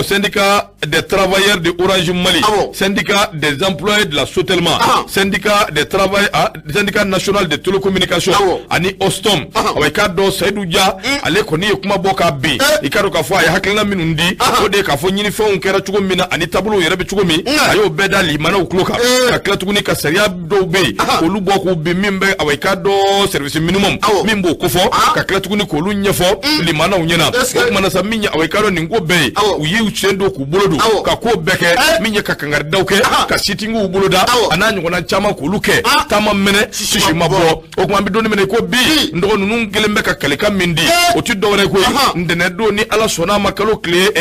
syndicat des travailleurs de Orange Mali, syndicat des employés de la Sotelma, syndicat des travailleurs, syndicat national de télécommunications, ani Ostom. Awa i k'a dɔn Seydou Dia ale kɔni ye kuma bɔ k'a bin i k'a dɔn k'a fɔ a ye hakilina minnu di o de ye k'a fɔ ɲinifɛnw kɛra cogo min na ani taabolow yɛrɛ bɛ cogo min a y'o bɛɛ da limanaw tulo kan ka tila tuguni ka sariya dɔw bɛ yen k'olu bɔ k'u bin min bɛ awa i k'a dɔn service minimum min b'o kofɔ ka tila tuguni k'olu ɲɛfɔ limanaw ɲɛna o tuma na sa min ye awa i k'a dɔn nin ko bɛɛ ye u y'u sen don k'u bolo don ka ko bɛɛ kɛ min ye ka kangaridaw kɛ ka sitingiw boloda a n'a ɲɔgɔnna caman k'olu kɛ taama mɛnɛ sisi ma bɔ o tuma an bɛ don min na i ko bi n dɔgɔ ninnu kelen bɛ ka kalikan min di o ti dɔwɛrɛ ko ye ntɛnɛn don ni Ala sɔnna a ma kalo tile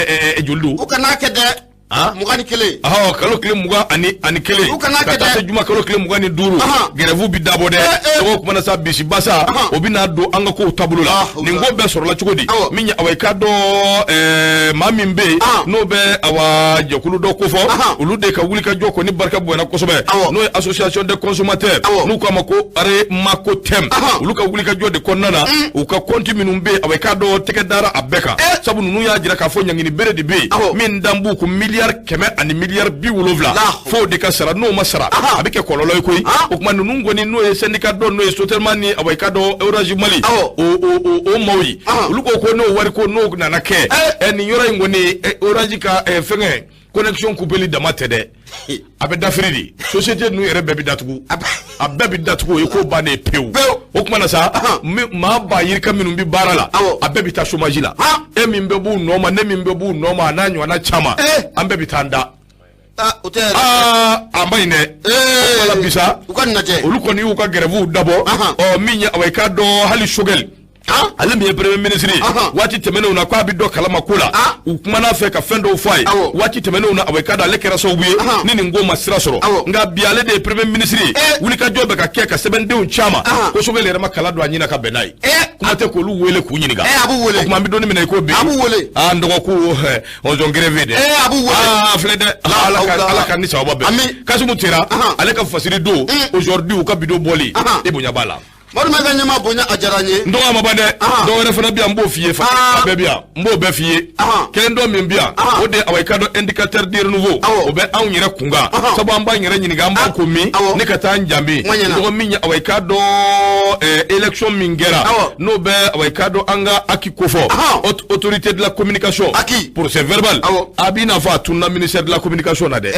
joli don u kana kɛ dɛ 21 kalo tile 21 ka taa se juma kalo tile 25 grève bi dabɔ dɛ o kuma na sa bisi basa o bɛna don an ka kow taabolo la nin ko bɛɛ sɔrɔla cogo di min ye awa i k'a dɔn maa min bɛ yen n'o bɛ awa jɛkulu dɔ kofɔ olu de ka wulikajɔ kɔni barika bonyana kosɛbɛ n'o ye association des consommateurs n'u k'a ma ko Aremacotem olu ka wulikajɔ de kɔnɔna na u ka compte minnu bɛ yen awa i k'a dɔn tɛgɛ dara a bɛɛ kan sabu ninnu y'a jira k'a fɔ ɲangini bere de bɛ yen min dan b'u kun miliyari 100 ani miliyari 70 f'o de ka sara n'o ma sara a bɛ kɛ kɔlɔlɔ ye koyi o tuma ninnu kɔni n'o ye syndicat dɔ n'o ye Sotelma ni awa i k'a dɔn Orange Mali o maaw ye olu ko ko n'o wari ko n'o nana kɛ nin yɔrɔ in kɔni Orange ka fɛngɛ connexion coupeli dama tɛ dɛ a bɛ dafiri de société ninnu yɛrɛ bɛɛ bɛ datugu a bɛɛ bɛ datugu o ye ko bannen pewu o tuma na sa maa ba yirika minnu bɛ baara la a bɛɛ bɛ taa chômage la e min bɛ b'u nɔ ma ne min bɛ b'u nɔ ma a n'a ɲɔgɔnna caman an bɛɛ bɛ taa an da o tɛ yɛrɛ a ma ɲi dɛ o la bisa u ka lajɛ olu kɔni y'u ka grève dabɔ ɔ min ye awa i k'a dɔn hali Choguel Ale min ye premier ministre ye, waati tɛmɛnenw na, k'a bɛ dɔ kalama ko la, u kumana fɛ ka fɛn dɔw fɔ a ye waati tɛmɛnenw na. A bɛ ka dɔn ale kɛra sababu ye ni nin ko ma sira sɔrɔ. Nka bi, ale de ye premier ministre ye, wulikajɔ bɛ ka kɛ ka sɛbɛndenw caman ko Choguel yɛrɛ ma kala don a ɲin na ka bɛn n'a ye. Kuma tɛ k'olu wele k'u ɲininka. A b'u wele. O tuma, an bɛ don min na i ko bi, A b'u wele. Aa, n dɔgɔ, ko on grève dɛ. A b'u wele. Aa, filɛ dɛ, Ala ka ni sababa bɛn. Ami. Kasimu Tera, ale ka fasiri don aujourd'hui, u ka bidon bɔli, e bonya b'a la. Madu ma ka ɲɛma bonya, a diyara n ye. N dɔgɔ, a ma ban dɛ. Dɔw wɛrɛ fana bɛ yan, n b'o f'i ye fa. A bɛɛ bɛ yan, n b'o bɛɛ f'i ye. Kelen dɔ min bɛ yan, o de, awa, i ka dɔn indicateur du renouveau, o bɛ anw yɛrɛ kun kan, sabu an b'an yɛrɛ ɲininka, an b'a ko min ne ka taa n janbi. Kuma ɲɛna. Dɔgɔ min ye, awa, i ka dɔn élection min kɛra, n'o bɛ, awa, i ka dɔn an ka ACI kofɔ, autorité de la communication, ACI. Procès verbal, a b'i n'a fɔ a tununa ministère de la communication na dɛ.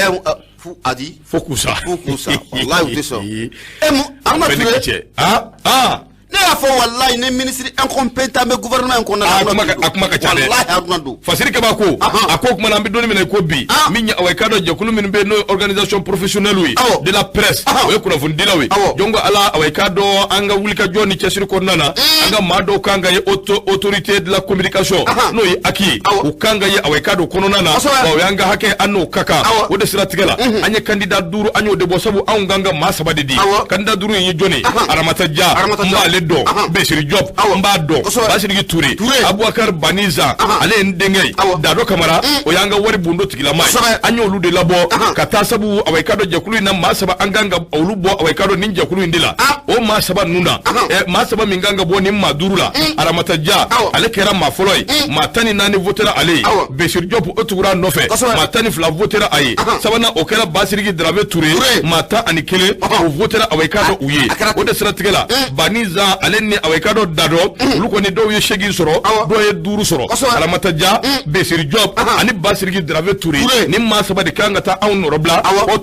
Fu adi. Fo k'u sa. F'u k'u sa, walahi, u tɛ sɔn. Mu Aruna Bɛɛ ni Ture. cɛ, ah ah. Ne y'a fɔ, walahi, ni ministre incompétent bɛ gouvernement in kɔnɔna la. Ah, a kuma ka ca dɛ. Walahi, Haruna don. Fasiri Kaba ko, a ko kuma na, an bɛ don min na i ko bi, min ye, awa, i ka dɔn jɛkulu minnu bɛ yen, n'o ye organisation professionnelle ye de la presse, o ye kunnafonidilaw ye. Jɔn ko Ala, awa, i ka dɔn an ka wulikajɔ ni cɛsiri kɔnɔna na, an ka maa dɔw kan ka ye autorité de la communication, n'o ye ACI ye, u kan ka ye, awa, i ka dɔn kɔnɔna na, wa o y'an ka hakɛ, an n'o ka kan. O de siratigɛ la, an ye candidat duuru, an y'o de bɔ, sabu anw kan ka maa saba de di. Candidat duuru in ye jɔn ye? Aramata Dia, Aramata n Dia. b'ale dɔn. Besiri Diop, n b'a dɔn. Basiriki Touré, Touré. Abubakar Baniza, ale ye n denkɛ ye. Dado Kamara, o y'an ka wari bundo tigilama ye. An y'olu de labɔ ka taa, sabu, awa, i ka dɔn jɛkulu in na, maa saba an kan ka olu bɔ, awa, i ka dɔn nin jɛkulu in de la. O maa saba ninnu na, maa saba min kan ka bɔ nin maa duuru la, Aramata Dia, ale kɛra maa fɔlɔ ye, maa 14 votera ale ye. Besiri Diop, o tugura a nɔfɛ, maa 12 votera a ye. Sabanan, o kɛra Basiriki Darabe Touré, maa 11, o votera, awa, i ka dɔn u ye. A kɛra O de siratigɛ la, Baniza, ale ni, awa, i ka dɔn Dadɔ, olu kɔni, dɔw ye seegin sɔrɔ, dɔw ye duuru sɔrɔ. Aramata Dia, Besiri Diop ani Basiriki Darabe Touré, Touré. ni maa saba de kan ka taa anw nɔrɔ bila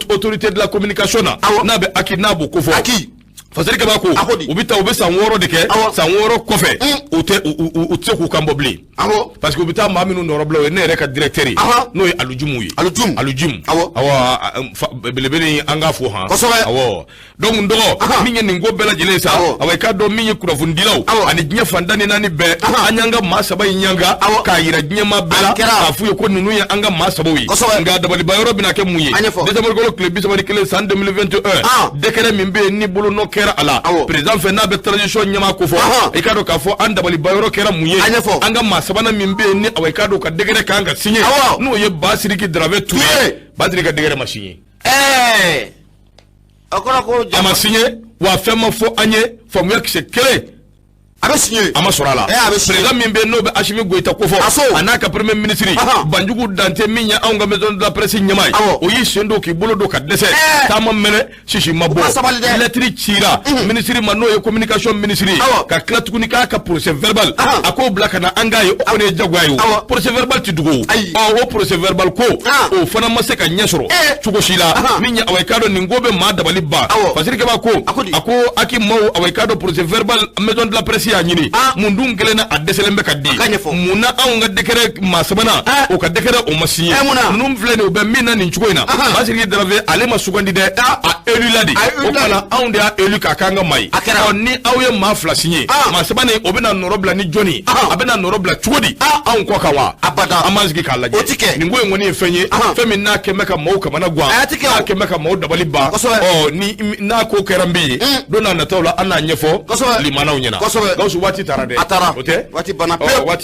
autorité de la communication na, n'a bɛ ACI, n'a b'o kofɔ. ACI. Fasiri Kaba ko, A ko di? U bɛ taa, u bɛ san 6 de kɛ. San 6 kɔfɛ, u tɛ u tɛ se k'u kan bɔ bilen, parce que u bɛ taa maa minnu nɔrɔ bila, o ye ne yɛrɛ ka directeur ye, n'o ye Alujumu ye. Alujumu. Alujumu. Awɔ, belebele, an k'a fo han. Awɔ, donc n dɔgɔ, min ye nin ko bɛɛ lajɛlen sa, awa, i k'a dɔn min ye kunnafonidilaw ani diɲɛ fan tan ni naani bɛɛ, an y'an ka maa saba in ɲanga k'a yira diɲɛmaa bɛɛ la, A kɛra. k'a f'u ye ko ninnu ye an ka maa sabaw ye. Nka dabaliba yɔrɔ bɛna kɛ mun ye? A ɲɛfɔ. Décembre kalo tile 31 san 2021, décret min bɛ yen ni bolonɔ kɛra a la président fɛ, n'a bɛ transition ɲɛmaa ko fɔ, i k'a dɔn k'a fɔ an dabaliba yɔrɔ kɛra mun ye? A ɲɛfɔ. An ka maa sabanan min bɛ yen ni, awa, i k'a dɔn ka décret kan ka signer, n'o ye Basiriki Darabe Touré, Touré. Basiriki ka décret ma signer. A kɔrɔ ko A ma signer wa, fɛn ma fɔ an ye, faamuya kisɛ kelen A bɛ signer. A ma sɔrɔ a la. A bɛ signer. Président min bɛ yen, n'o bɛ Asimi Goyita kofɔ, Aso. a n'a ka premier ministre, Banjugu Dante, min ye anw ka maison de la presse ɲɛmaa ye, o y'i sen don k'i bolo don ka dɛsɛ, taama mɛnɛ, sisi ma bɔ. Ma sabali dɛ. Lettre cira ministre ma, n'o ye communication ministre ye, ka tila tuguni k'a ka procès verbal, a k'o bila ka na an k'a ye. O kɔni ye jagoya ye, o procès verbal ti dogo o. Ayi. Ɔ, o procès verbal ko, o fana ma se ka ɲɛ sɔrɔ cogo si la. Min ye, awa, i k'a dɔn nin ko bɛ maa dabali ban. Fasiri Kaba ko, A ko di? A ko ACI maaw, awa, i k'a dɔn procès verbal, maison de la presse y'a ɲini, mun dun kelen na, a dɛsɛlen bɛ ka di? A ka ɲɛfɔ. Mun na anw ka décret maa sabanan, o ka décret, o ma signé? Mun na? Ninnu filɛ nin ye, u bɛ min na nin cogo in na, Basiriki Darabe, ale ma sugandi dɛ, a élu la de. A élu O la tuma de. na, anw de y'a élu k'a k'an ka maa ye. A kɛra. Ɔ, ni aw ye maa fila signé, maa sabanan o bɛna nɔrɔ bila ni jɔnni ye? A bɛna nɔrɔ bila cogo di? Anw kɔ kan wa? Abada. An b'an sigi k'a lajɛ. O ti kɛ. Nin ko in kɔni ye fɛn ye, fɛn min n'a kɛn bɛ ka maaw kamana gan, A ti kɛ o. n'a kɛn bɛ ka maaw dabali ban. Ɔ, ni n'a ko kɛra min ye, don n'a nataw la, an n'a ɲɛfɔ limanaw ɲɛna. Gawusu, waati taara dɛ. A taara. O tɛ. Waati banna Ɔ, pewu. waati.